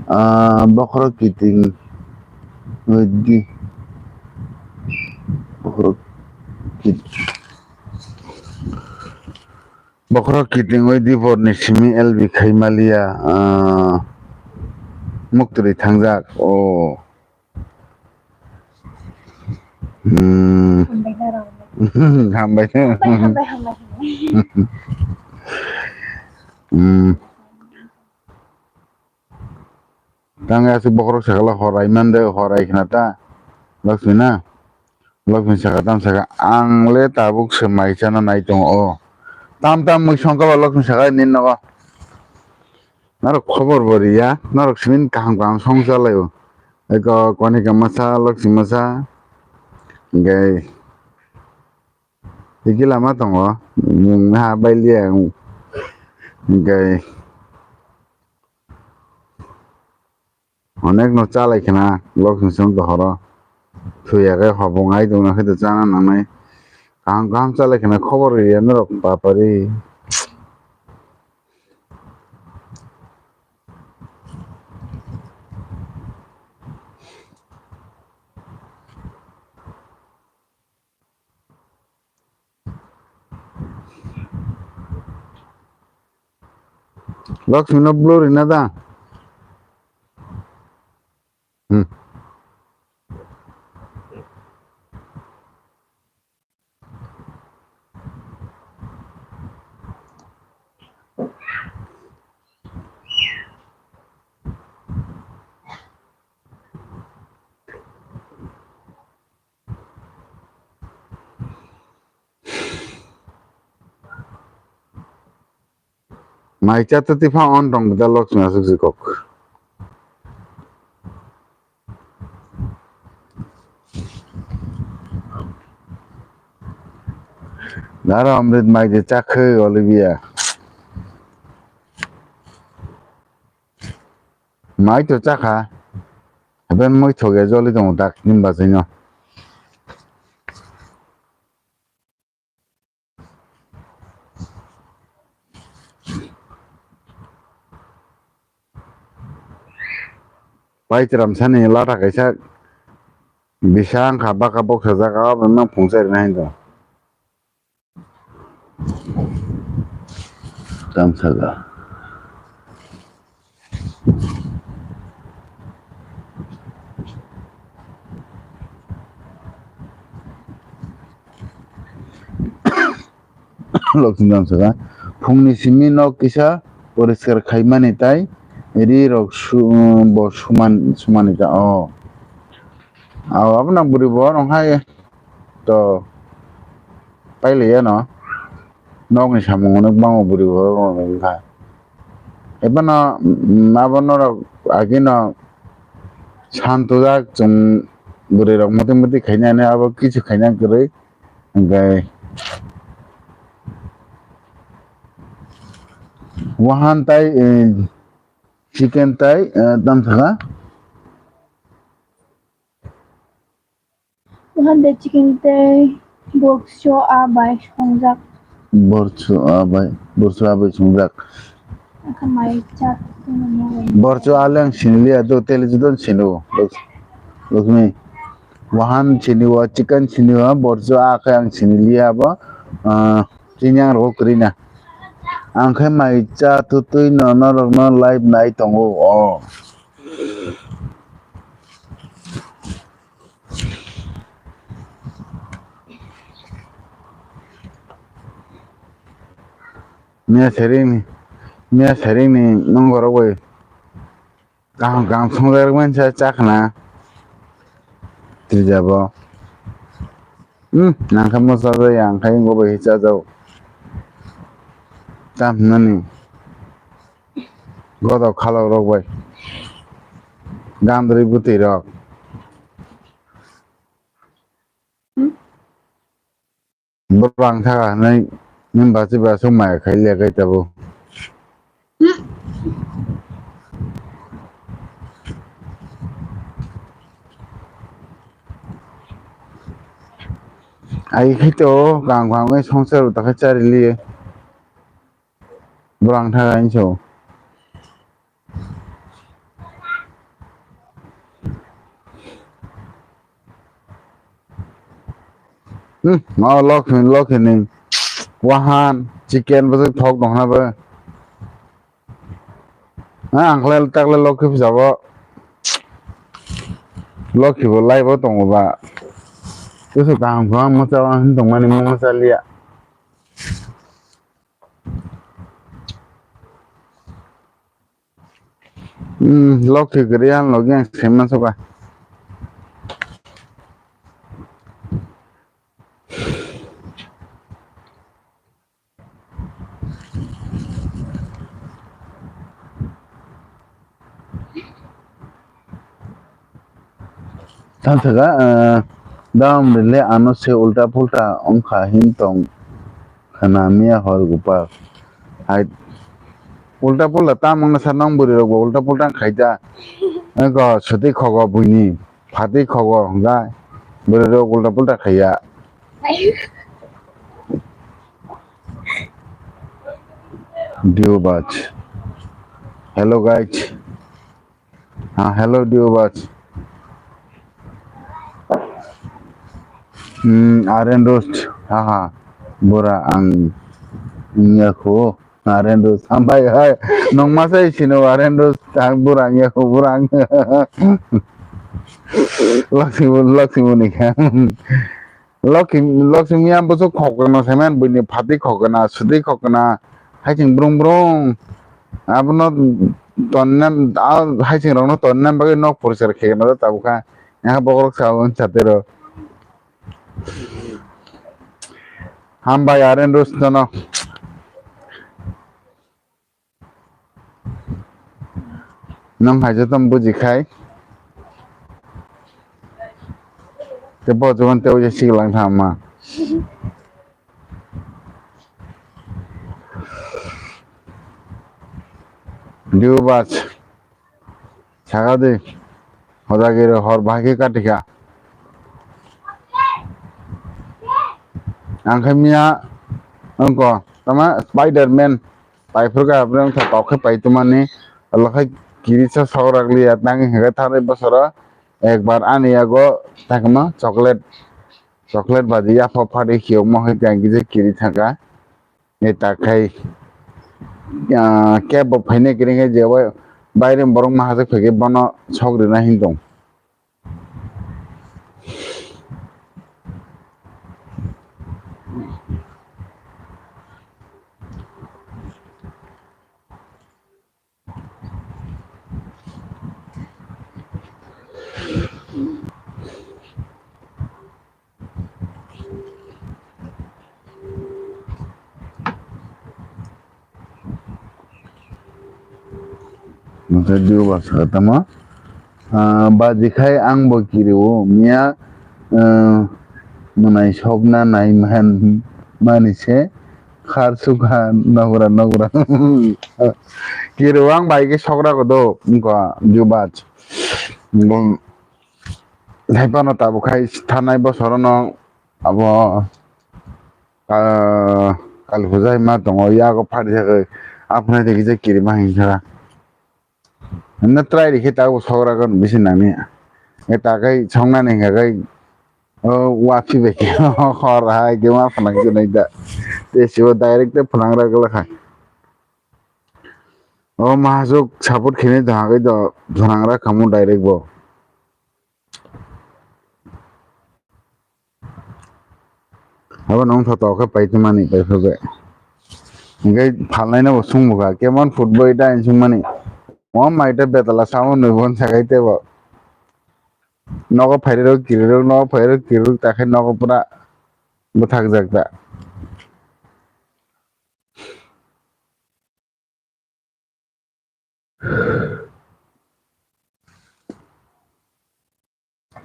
Ah, bokhorok kiting. Oi di. Bokhorok kit-, bokhorok kiting oi di bor ni simi L B khai maliya. Ah, muktri thangjak. Oh. Hmm. Hambai na rang. Hambai na. Hambai, hambai, hambai, hambai. Hmm. Tang ya si bokhorok sakala horai mande, horai khna ta. Lakshmi na. Lakshmi saka tam saka, ang le tabuk se mai chana nai tongo. Tam tam mui songka ba Lakshmi saka nin nogo. Norok khobor bo riya, norok simin kaham kaham song chalai o. Eko Konika masa, Lakshmi masa, hingke tiki lama tongo, mung ha bai liya, hingke onek no chalai khna, Lakshmi song dohoro, thuya khe hobong ai tongna khe to chana nangnai, kaham kaham chalai khna khobor riya norok papari. Lakshmi no blue rina da. Hmm. Mai cha twi phang on tong da Lakshmi aswk si kok. Dara Amrit mai de chakhe Olivia. Mai to chakha. Hapen moi thoge joli tongo dak nim bachaino. Paitram sani lata kaisa bisa wngkha baka boksa jaga o, obo no phungsa rina hinwi tong. Tang saka. Lokching tang saka. Phungni simi nok kisa poriskar khaimani tai ri rok su-, bo suman, sumani ta o. Abo nang bwrwi bo rong hai. To, pailaiya no, nokni samung hwnwi kwbangma bwrwi borok rok wngkha. Ebono, mm, abo norok agino santojak, chwng bwrwi rok mwtwi mwtwi khainani abo kisu khaina kwrwi, hwnkhe wahan tai, eh, chicken tai, eh, tamo sakha. Wahan de chicken tei borchu a bai songjak. Borchu a bai, borchu a bai songjak. Akha mai chat tongmani. Borchu a le ang siniliya do tele judon sinu. Lokmi. Wahan siniwa, chicken siniwa, borchu a khe ang siniliya bo. Ah, chini ang rogo kwrwi na. Ang khe mai cha tutwi no norok no live nai tongo. Oh. Miya sering ni, miya sering ni nong gorok bai kaham kaham songjakrok mansa chakna trijabo. Hmm, nangkhe mosa jaya, ang khai wngkha bai chajao. Tam nani. Godok khalok rok bai. Gandri bwtwi rok. Borang thaka hinwi nini bachwi bachwi maya khai liya kai tabuk. Ai khai to kang kang wngwi songchar bo ta khe chari liye. Borang thaka hinwi sao. Hmm, o lokhi, lokhi ni wahan, chicken bo thok tong khna bo. Ha, ang khlai tak le lokhi phi jabo. Lokhi bo lai bo tongo ba. Kusu kaham kaham mwcha wang hin tong mani mwcha liya. Hmm, lokhi kwrwi ang logi ang sengma soka. Tang saka, eh, dam rile ano se ulta pulta ongkha hin tong khana miya hor gupa. Hai, ulta pulta tam wngna sa nong bwrwi rok bo ulta pulta khai da. Eko sotwi khogo buini, phatwi khogo hwnga. Bwrwi rok ulta pulta khaiya. Diu bach. Hello guys. Ah, hello, Diobas. Hmm, Aren Roast. Haha. Bora ang wngya kho. Aren Roast. Hambai hai. Nong masai sino Aren Roast. Ang bora wngya kho, bora ang. Laksimo, laksimo ni kha. Lokhi, lokhi miya bwswk khokna saiman buini phatwi khokna, swtwi khokna, haiching brung brung. Abono tonna, a haiching rokno tonna bagwi nok poriskar khe gana tabukha. Yaha bokrok sao wng chatero. Hambai Aren Roast no. Nwng hai joto buji khai. Tei bo joto tei uaisa sigilang thangma. Diu bas. Thaka di. Hoda giri hor bahai khe katika. Ang khe miya wngko tama Spider-Man. Paiphuru khe abrang tha tok khe pai tumani. Alo khai kirisa sok rak liya tang hingkhe thanai bosoro ekbar ani yago takma chocolate, chocolate baji yapha phari khiyokma hai tang kisa kiri thangkha. E ta khai, ah, kebo phainai kiri khe je bai, bairem borok mahajak phaikhe bono sok rina hin tong. Nokha duo ba saka tamo. Ah, baji khai ang bo kiri o miya, ah, mwnai sokna nai man mani se khar sukha nogra nogra. Kiri o ang bai khe sokra ko do wngkha duo baj. Bong hai phano tabuk khai thanai bosorono abo, ah, Kali puja hai ma tongo, yago phari thagwi aphunai de kisa kirima hinkha. Hwnna try rikhe tabuk sokragon bisi nangni. E takhai songnani hinkha khai, o, wapi bai khe hor hai khe ma phanang se nai da. Te sibo direct te phanang ra gala kha. O mahasuk support khini dahagwi do phanang ra khamu direct bo. Abo nong tho tho khe paitwmani paiphabe. Hinkhe phalnaino bo sungbo kha, kemon football da hinsukmani. Mo maita betala samo nwi bon sakai tebo. Nogo phairok kirok, nogo phairok kirok, takhe nogo pura bwthakjak da.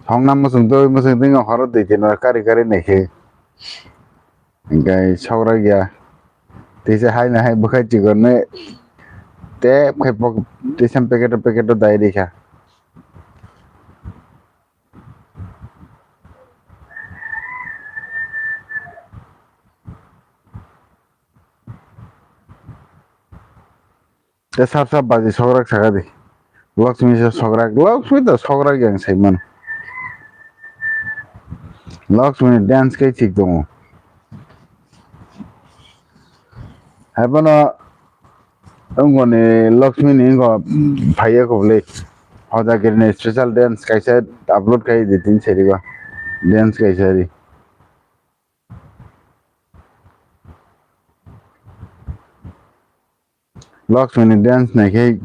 Songna muchung twi muchung twi horo twi tino kari kari naikhe. Hinkhe sokra ya. Tisa hai na hai bwkhai chikorni tep khai pok tisa packet packet dai rikha. Te sap sap baji sokrak saka di. Lakshmi se sokrak, Lakshmi to sokrak yang sai mano. Lakshmi ni dance kai chik tongo. Hai bono wngoni Lakshmi ni wngkha phaiya kho bwle. Hoda giri ni special dance kaisa upload kai di tin seri ba. Dance kaisa ri. Lakshmi ni dance nai khai,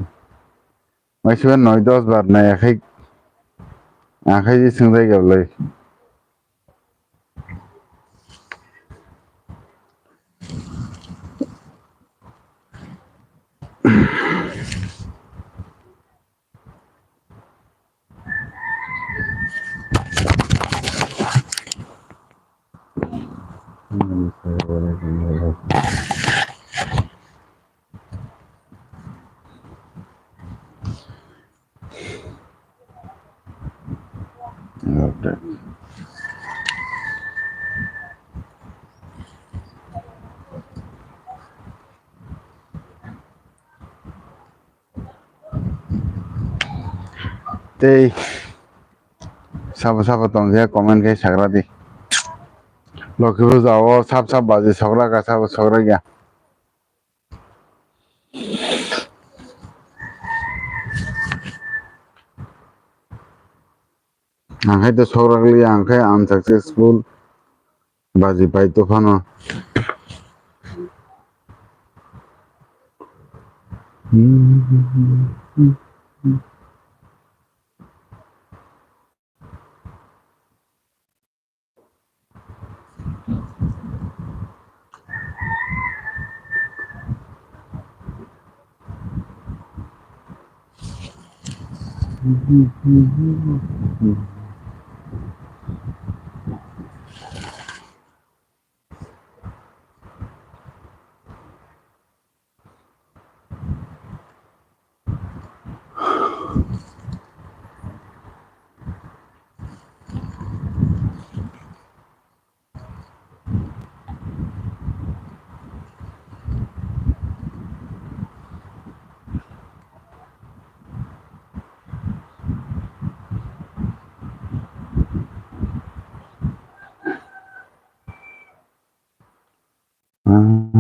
waisa noi dos bar nai khai, ang khai je swngjak ya bwlai. Tei sabo sabo tongkhe comment khe sagra di. Lokhipur jao sap sap baji sokra ka sabo sokra ya. Ang khai to sokra liya, ang khai unsuccessful. Baji pai to phano.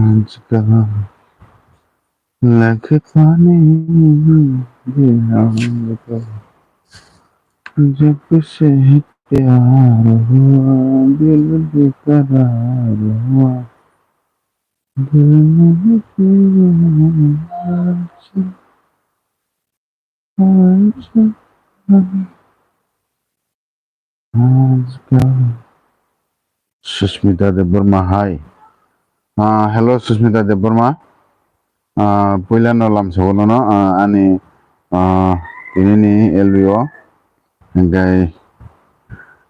आजकल लगे पानी भी आएगा, जब से प्यार हुआ, दिल बेकरार हुआ, दिल में भी प्यार से Susmita Debbarma, hi. Ah, hello, Susmita Debbarma. Ah, puila no lamsogo nono, ah, ani, ah, tini ni L B O. Hingkai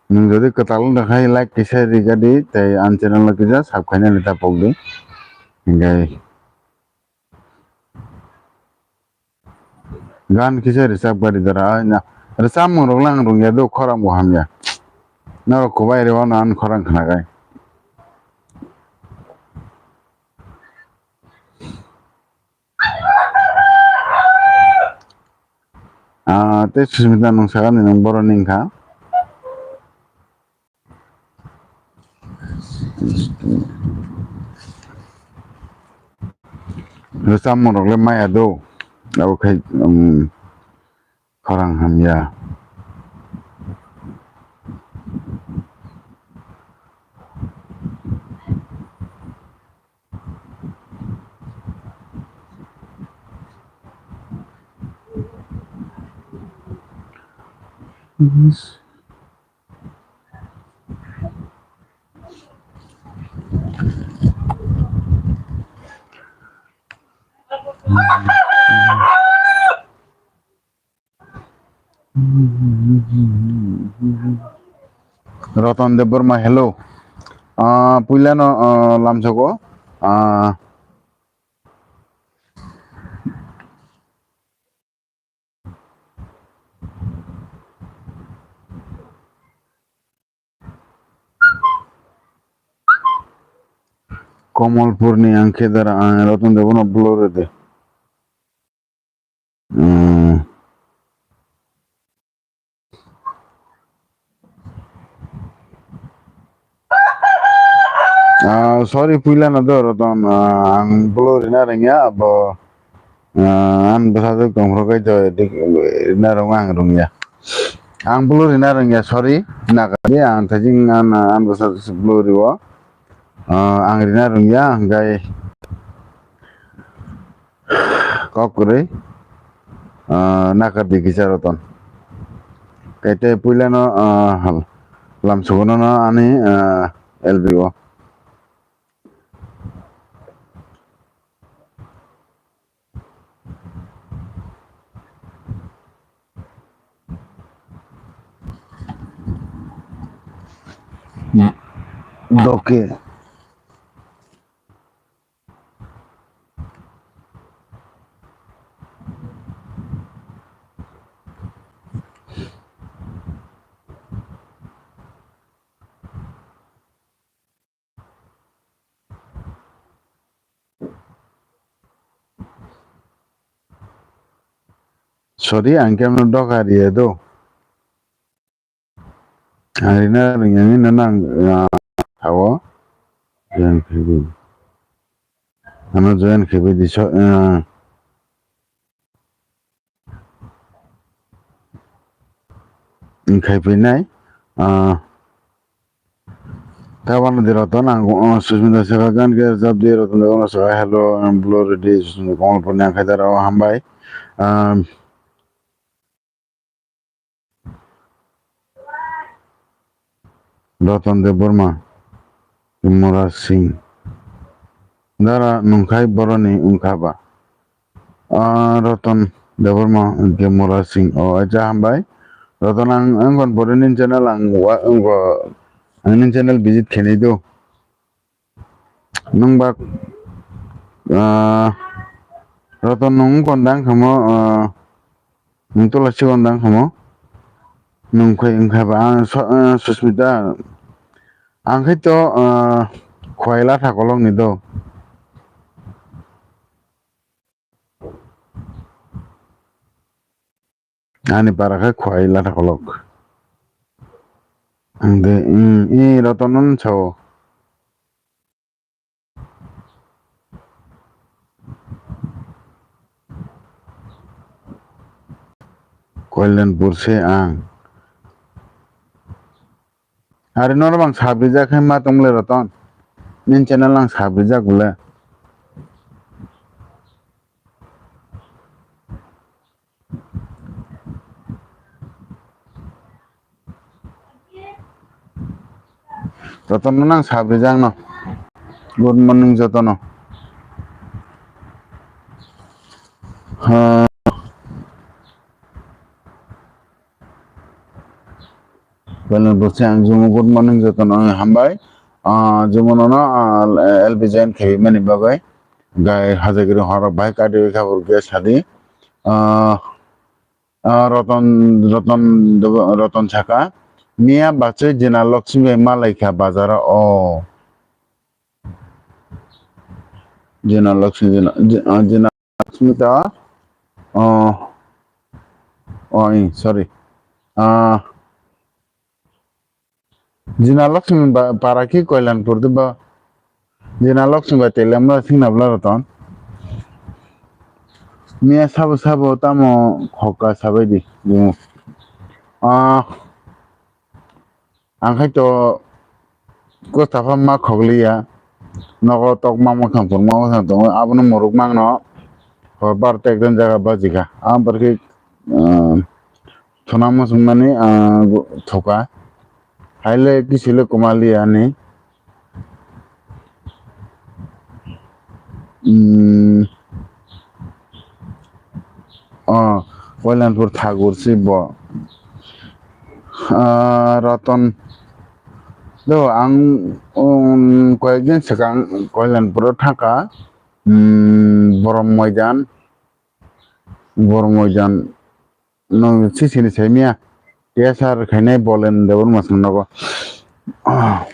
nwng jodi kwtal wngkha khai like kisa rigadi, tei ani channel no kisa subscribe khainani ta pokdi. Hingkai Gan kisa rwchap gari dara, ai na. Rwchapmung rok le ang rwngya do, khorang bo hamya. Norok kwbai rw ano ang khorang khnakai. Ah, tei Susmita nwng sakani nwng boroni wngkha. Rwchapmung rok le maya do, abo khai, um, khorang hamya. Roton Debbarma, hello. Ah, puila no, ah, lamsogo. Ah, Komolpurni ang khe dara, ang Roton Debbarma blur rwdi. Hmm. Ah, sorry, puila no do, Roton, ah, ang blur rina rwngya, abo, ah, ang bwsajwk tongphuru kai to, dik-, rina rwngma ang rwngya. Ang blur rina rwngya, sorry, nakadi, ang thajing ang, ang bwsajwk blur rwo. Ah, ang rina rwngya, hwnkhe kok kwrwi, ah, nakar di kisa Roton. Kaitai puila no, ah, lamsogo no ani, ah, L B O. Doke. Sorry, ang khe no doka riya do. Ang rina rwngya, nini no nang, ah, thago. Join khaiwi. Ano join khaiwi di so, ah, wng khai phinai, ah, tabano di Roton ang, oh, Susmita Seka gan khe rwchap di Roton Debbarma saka hello, ang blur rwdi Susmita Komolpurni ang khai dara o hambai. Ah, Roton Debbarma, Mura Singh. Dara nungkhai boroni wngkha ba? Ah, Roton Debbarma, Mura Singh. Oh, acha hambai. Roton ang, ang kon boroni channel ang wa, ang ko, ang ni channel visit khenai do. Nwng ba, ah, Roton nwng kon dang khamo, ah, nwng tola sikon dang khamo. Nwng khoi wngkha ba, ah, so-, ah, Susmita. Ang khai to, ah, khwai latha kolok ni do. Ani para khe khwai latha kolok. Ang de, mm, i Roton no sao. Kailanpur se ang. Are norok bang sabrijak hai ma tongmole Roton. Nini channel ang sabrijak bole. Jotono nang sabrijak no. Good morning jotono. Ha. Kailanpur se ang Jumo, good morning jotono, ang hambai. Ah, Jumo nono, ah, L B join khaimani bagwi. Gai hajagiri horok bai kadi kha burge sadi. Ah, ah, Roton, Roton, Roton saka. Miya bachwi Jina Lakshmi bai malaikha bazaro o. Jina Lakshmi, Jina, Ji-, ah, Jina Lakshmi ta, ah, oh, eh, sorry. Ah, Jina Lakshmi ba, para ki Kailanpur de ba? Jina Lakshmi ba tele amra singna bla Roton. Miya sabo sabo tamo khoka sabai di. Ah, Ang khai to kwthapha ma khokliya. Nogo tok ma mwkhang phung ma mwkhang tongo. Abono muruk mangno. Hor bar tek den jaga bajikha. Ang barkhe, ah, thuna muchungmani, ah, thoka. Haile kisile kumaliya ni. Hmm. Oh, Kailanpur Thakur si bo. Ah, Roton. Do ang, um, koyekdin swkang Kailanpur o thangkha. Hmm, Borom Moidan. Borom Moidan. Nang si sini saimia. T S R khainai Bolen Debbarma song nogo. Ah.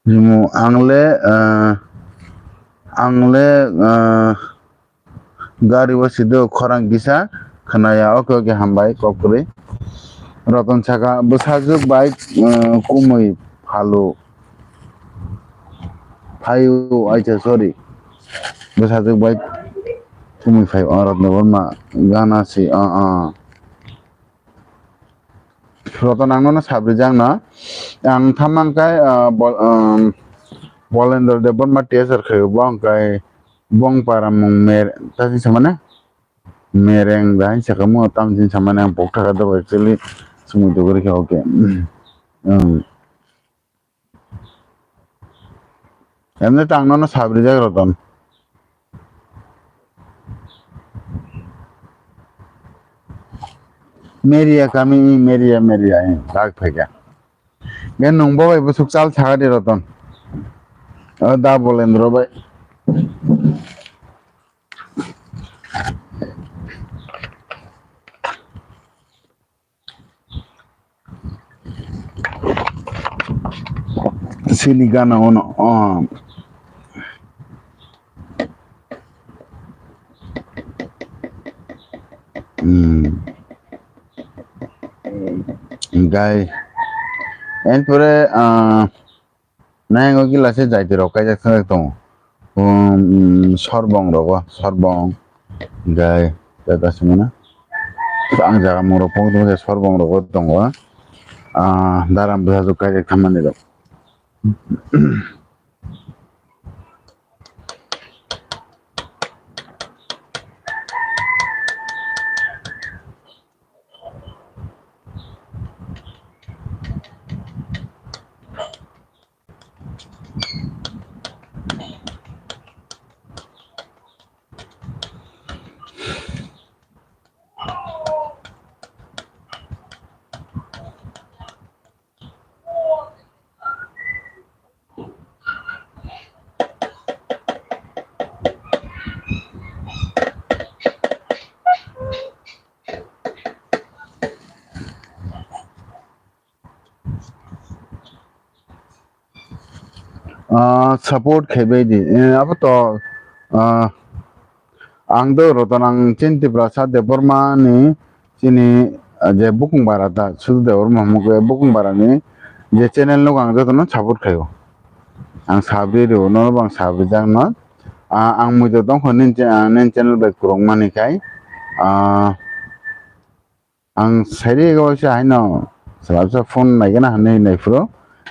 Jumo, ang le, ah, ang le, ah, gari o sido khorang kisa khwnaya, oke, oke, hambai, kok kwrwi. Roton saka, bwsajwk bai, ah, kumui phalu. Phaio, acha, sorry. Bwsajwk bai kumui phaio, ah, Rotno Debbarma gana si, ah, ah. Roton ang nono sabrijak no. Ang thamang kai, ah, Bol-, um, Bolendra Debbarma T S R khai bo ang kai bong para mung mer, ta sing samane? Mereng da hin saka mo tam sing samane ang pok thaka do actually sumui dogori khe, okay. Um. Emne tang nono sabrijak Roton. Meria kami, meria, meria, eh, dak phaikha. Gen nung bo bai busuk chal saga di Roton. O da Bolendro bai. Sini gana ono, oh. Hmm. Gai. Empore, ah, Nai o gila se jaiti rok kaijak thajak tongo. Um, sorbong rogo, sorbong. Gai, tata simana. Ang jaga mung rok pok tongma sorbong rogo tongo. Ah, daram bwsajwk kaijak thammani rok. Ah, support khaibai di. Eh, abo to, ah, ang do Roton ang chini Tiprasa Debbarma ni chini, ah, je bukung bara da, sudu Debbarma hwnmung khe bukung bara ni je channel no ang jotono support khaio. Ang sabri rio, no bang sabri jak no. Ah, ang muido tongkho nini cha-, ah, nini channel bai kwrwngmani khai. Ah, ang sairi ego se haino salasa phone naigana hinwi naiphuru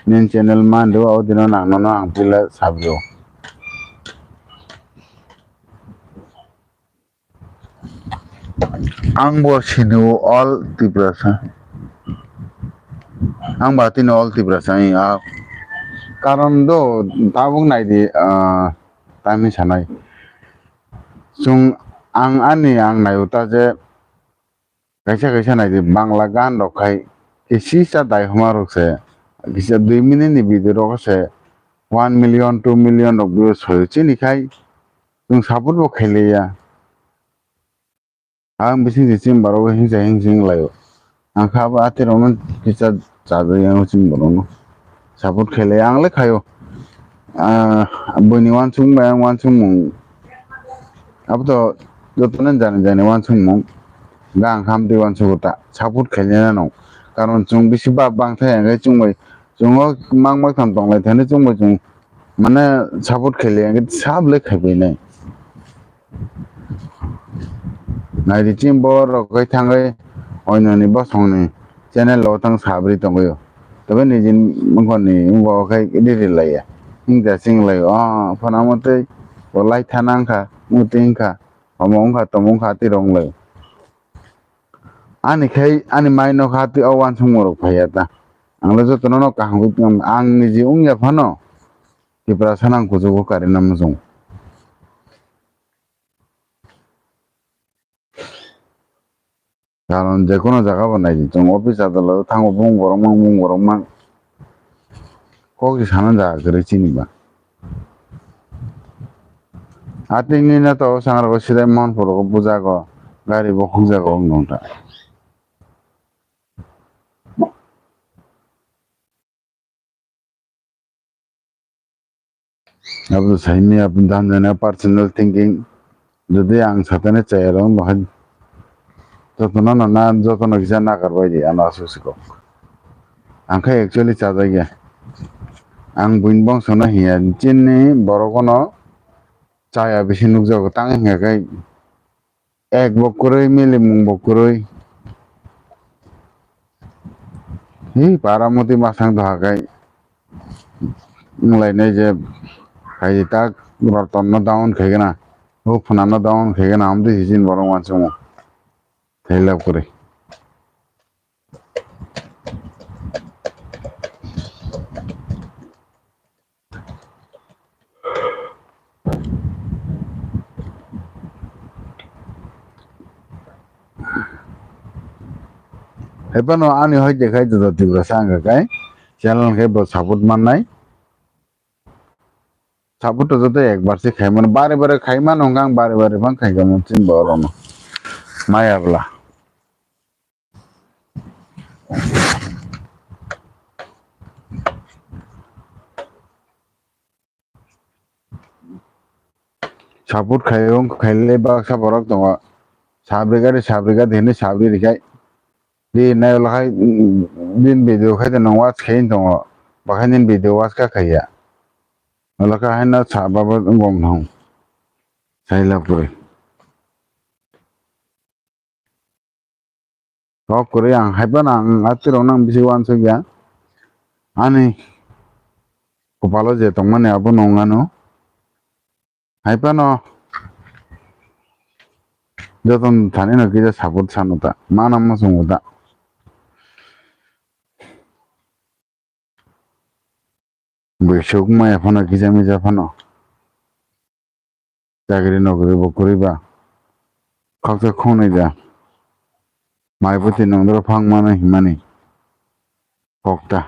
nini channel mando o dino nang nono ang pila sabio. Ang bo sini all Tiprasa. Ang ba tini all Tiprasa, eh, ah, karon do tabuk naidi, ah, tami sanai. Chung ang ani ang nayo ta je kaisa kaisa naidi Bangla gan rok khai kisi cha dai homa rok se kisa dui minute ni video rok se one million, two million rok views hoyo chini khai chung support bo khailiya. Ang bising se chini borok hingsa hingsing laio. Ang kha abo atirokno kisa chajak yang chini borokno. Support khailai ang le khaio. Ah, buini uansukmung bai ang uansukmung. Abo to jotono jani jani uansukmung. Ga ang khamtwi uansugo ta. Support khailai nang. Karon chwng bisi ba bangthai hwnkhe chwng bai chwng o mang bai tham tonglai thani chwng bai chwng mane support khailai hwnkhe sab le khaibai nai. Naidi chini borok kai thangwi oinoni bosongni channel o tang sabri tongwi o. Tei niji mokoni bo khai riri laiya. Hingja sing lai o phano amotwi bo lai thana wngkha, mutwi wngkha, omo wngkha, tomo wngkha, tirong lai. Ani khai ani mai nokha twi o uansukmung rok phaiya ta. Ang le jotono no kaham ang niji wngya phano Tiprasa nang kuchugo karina muchung. Karon je kono jaga bo nai di, chwng office adalot thango, bung borok mang, bung borok mang. Kok se sana jaga kwrwi chini ba. Atwini no to sangrok sidai Mohanpur o bujago, gari bo hukjago wng nong ta. Abo sai manya, abo dan jani personal thinking. Jodi ang satani chaya rok bahai jotono no na, jotono kisa nakar bai di, ano asuk sikok. Ang khe actually chajakya. Ang buini bongsono hiya, chini borok no chaya bisi nukjago, tang hinkha khe Ek bo kwrwi, milimung bo kwrwi. Hi, para muti masang doha kai. Wnglainai je, hai tak roton no down khai gana. O phuna no down khai gana, amtwi hisin borok wansukma. Thailap kwrwi. Hai phano ani hoi de khai joto Tiprasa wngkha khai channel khai bo support mannai. Support to joto ekbar se khai mano, bare bare khai mano, hwnkha ang bare bare phang khai kha mano chini borok no. Maya bwla. Support khaio, khailai baksa borok tongo. Sabri gari, sabri gari hinwi sabri rikhai. Di nai ulo khai, mm, bini video khai de nong watch khai tongo. Bakhai nini video watch kha khaiya. Ulo kha haino saba bo wng nong. Saila pore. Kok kwrwi ang hai phano ang atirok nang bisi uansukya. Ani kopalo je tongmani abo nong ano. Hai phano jotono thani no kisa support sano ta. Mana muchungo ta. Bwswk maya phano kisa misa phano. Chakri nokri bo kwrwi ba. Khaksa khongnwi da. Mai bwtwi nongdoro phang mano hinmani. Kokta.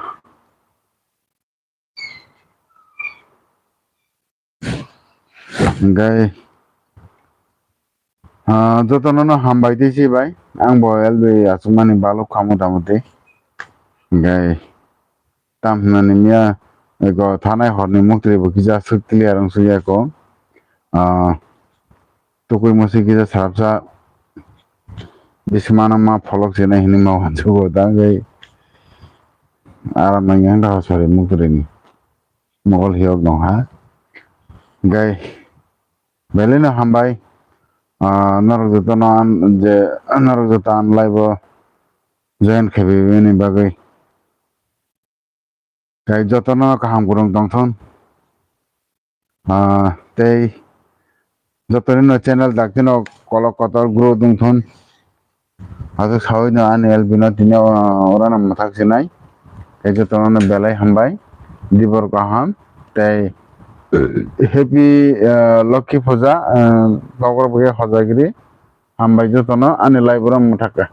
Hingkai, ah, jotono no hambai tei si bai. Ang bo L B achukmani balok kha mota moti. Hingkai, tam hinani miya, eko thanai horni muktwi bo kisa swk clear wng sukya ko. Ah, tukui musi kisa salsa bismano ma pholok se nai hinwi ma wansugo da gai. Aram nang yang da sorry muktwi ni. Mogol hiyok nong ha. Gai. Belai no hambai. Ah, norok jotono an, je, norok joto an live o join khaibini bagwi. Tei jotono kaham kwrwng tongthun. Ah, tei jotonino channel daktino kolok kotor grow tongthun. Aswk sawi no ani L B no tini, ah, orano mwthak sinai. Tei jotono belai hambai. Dibor kaham. Tei happy, ah, Lokhi Puja, ah, kokrok bwkhe hojagiri. Hambai jotono ani live oro mwthakha.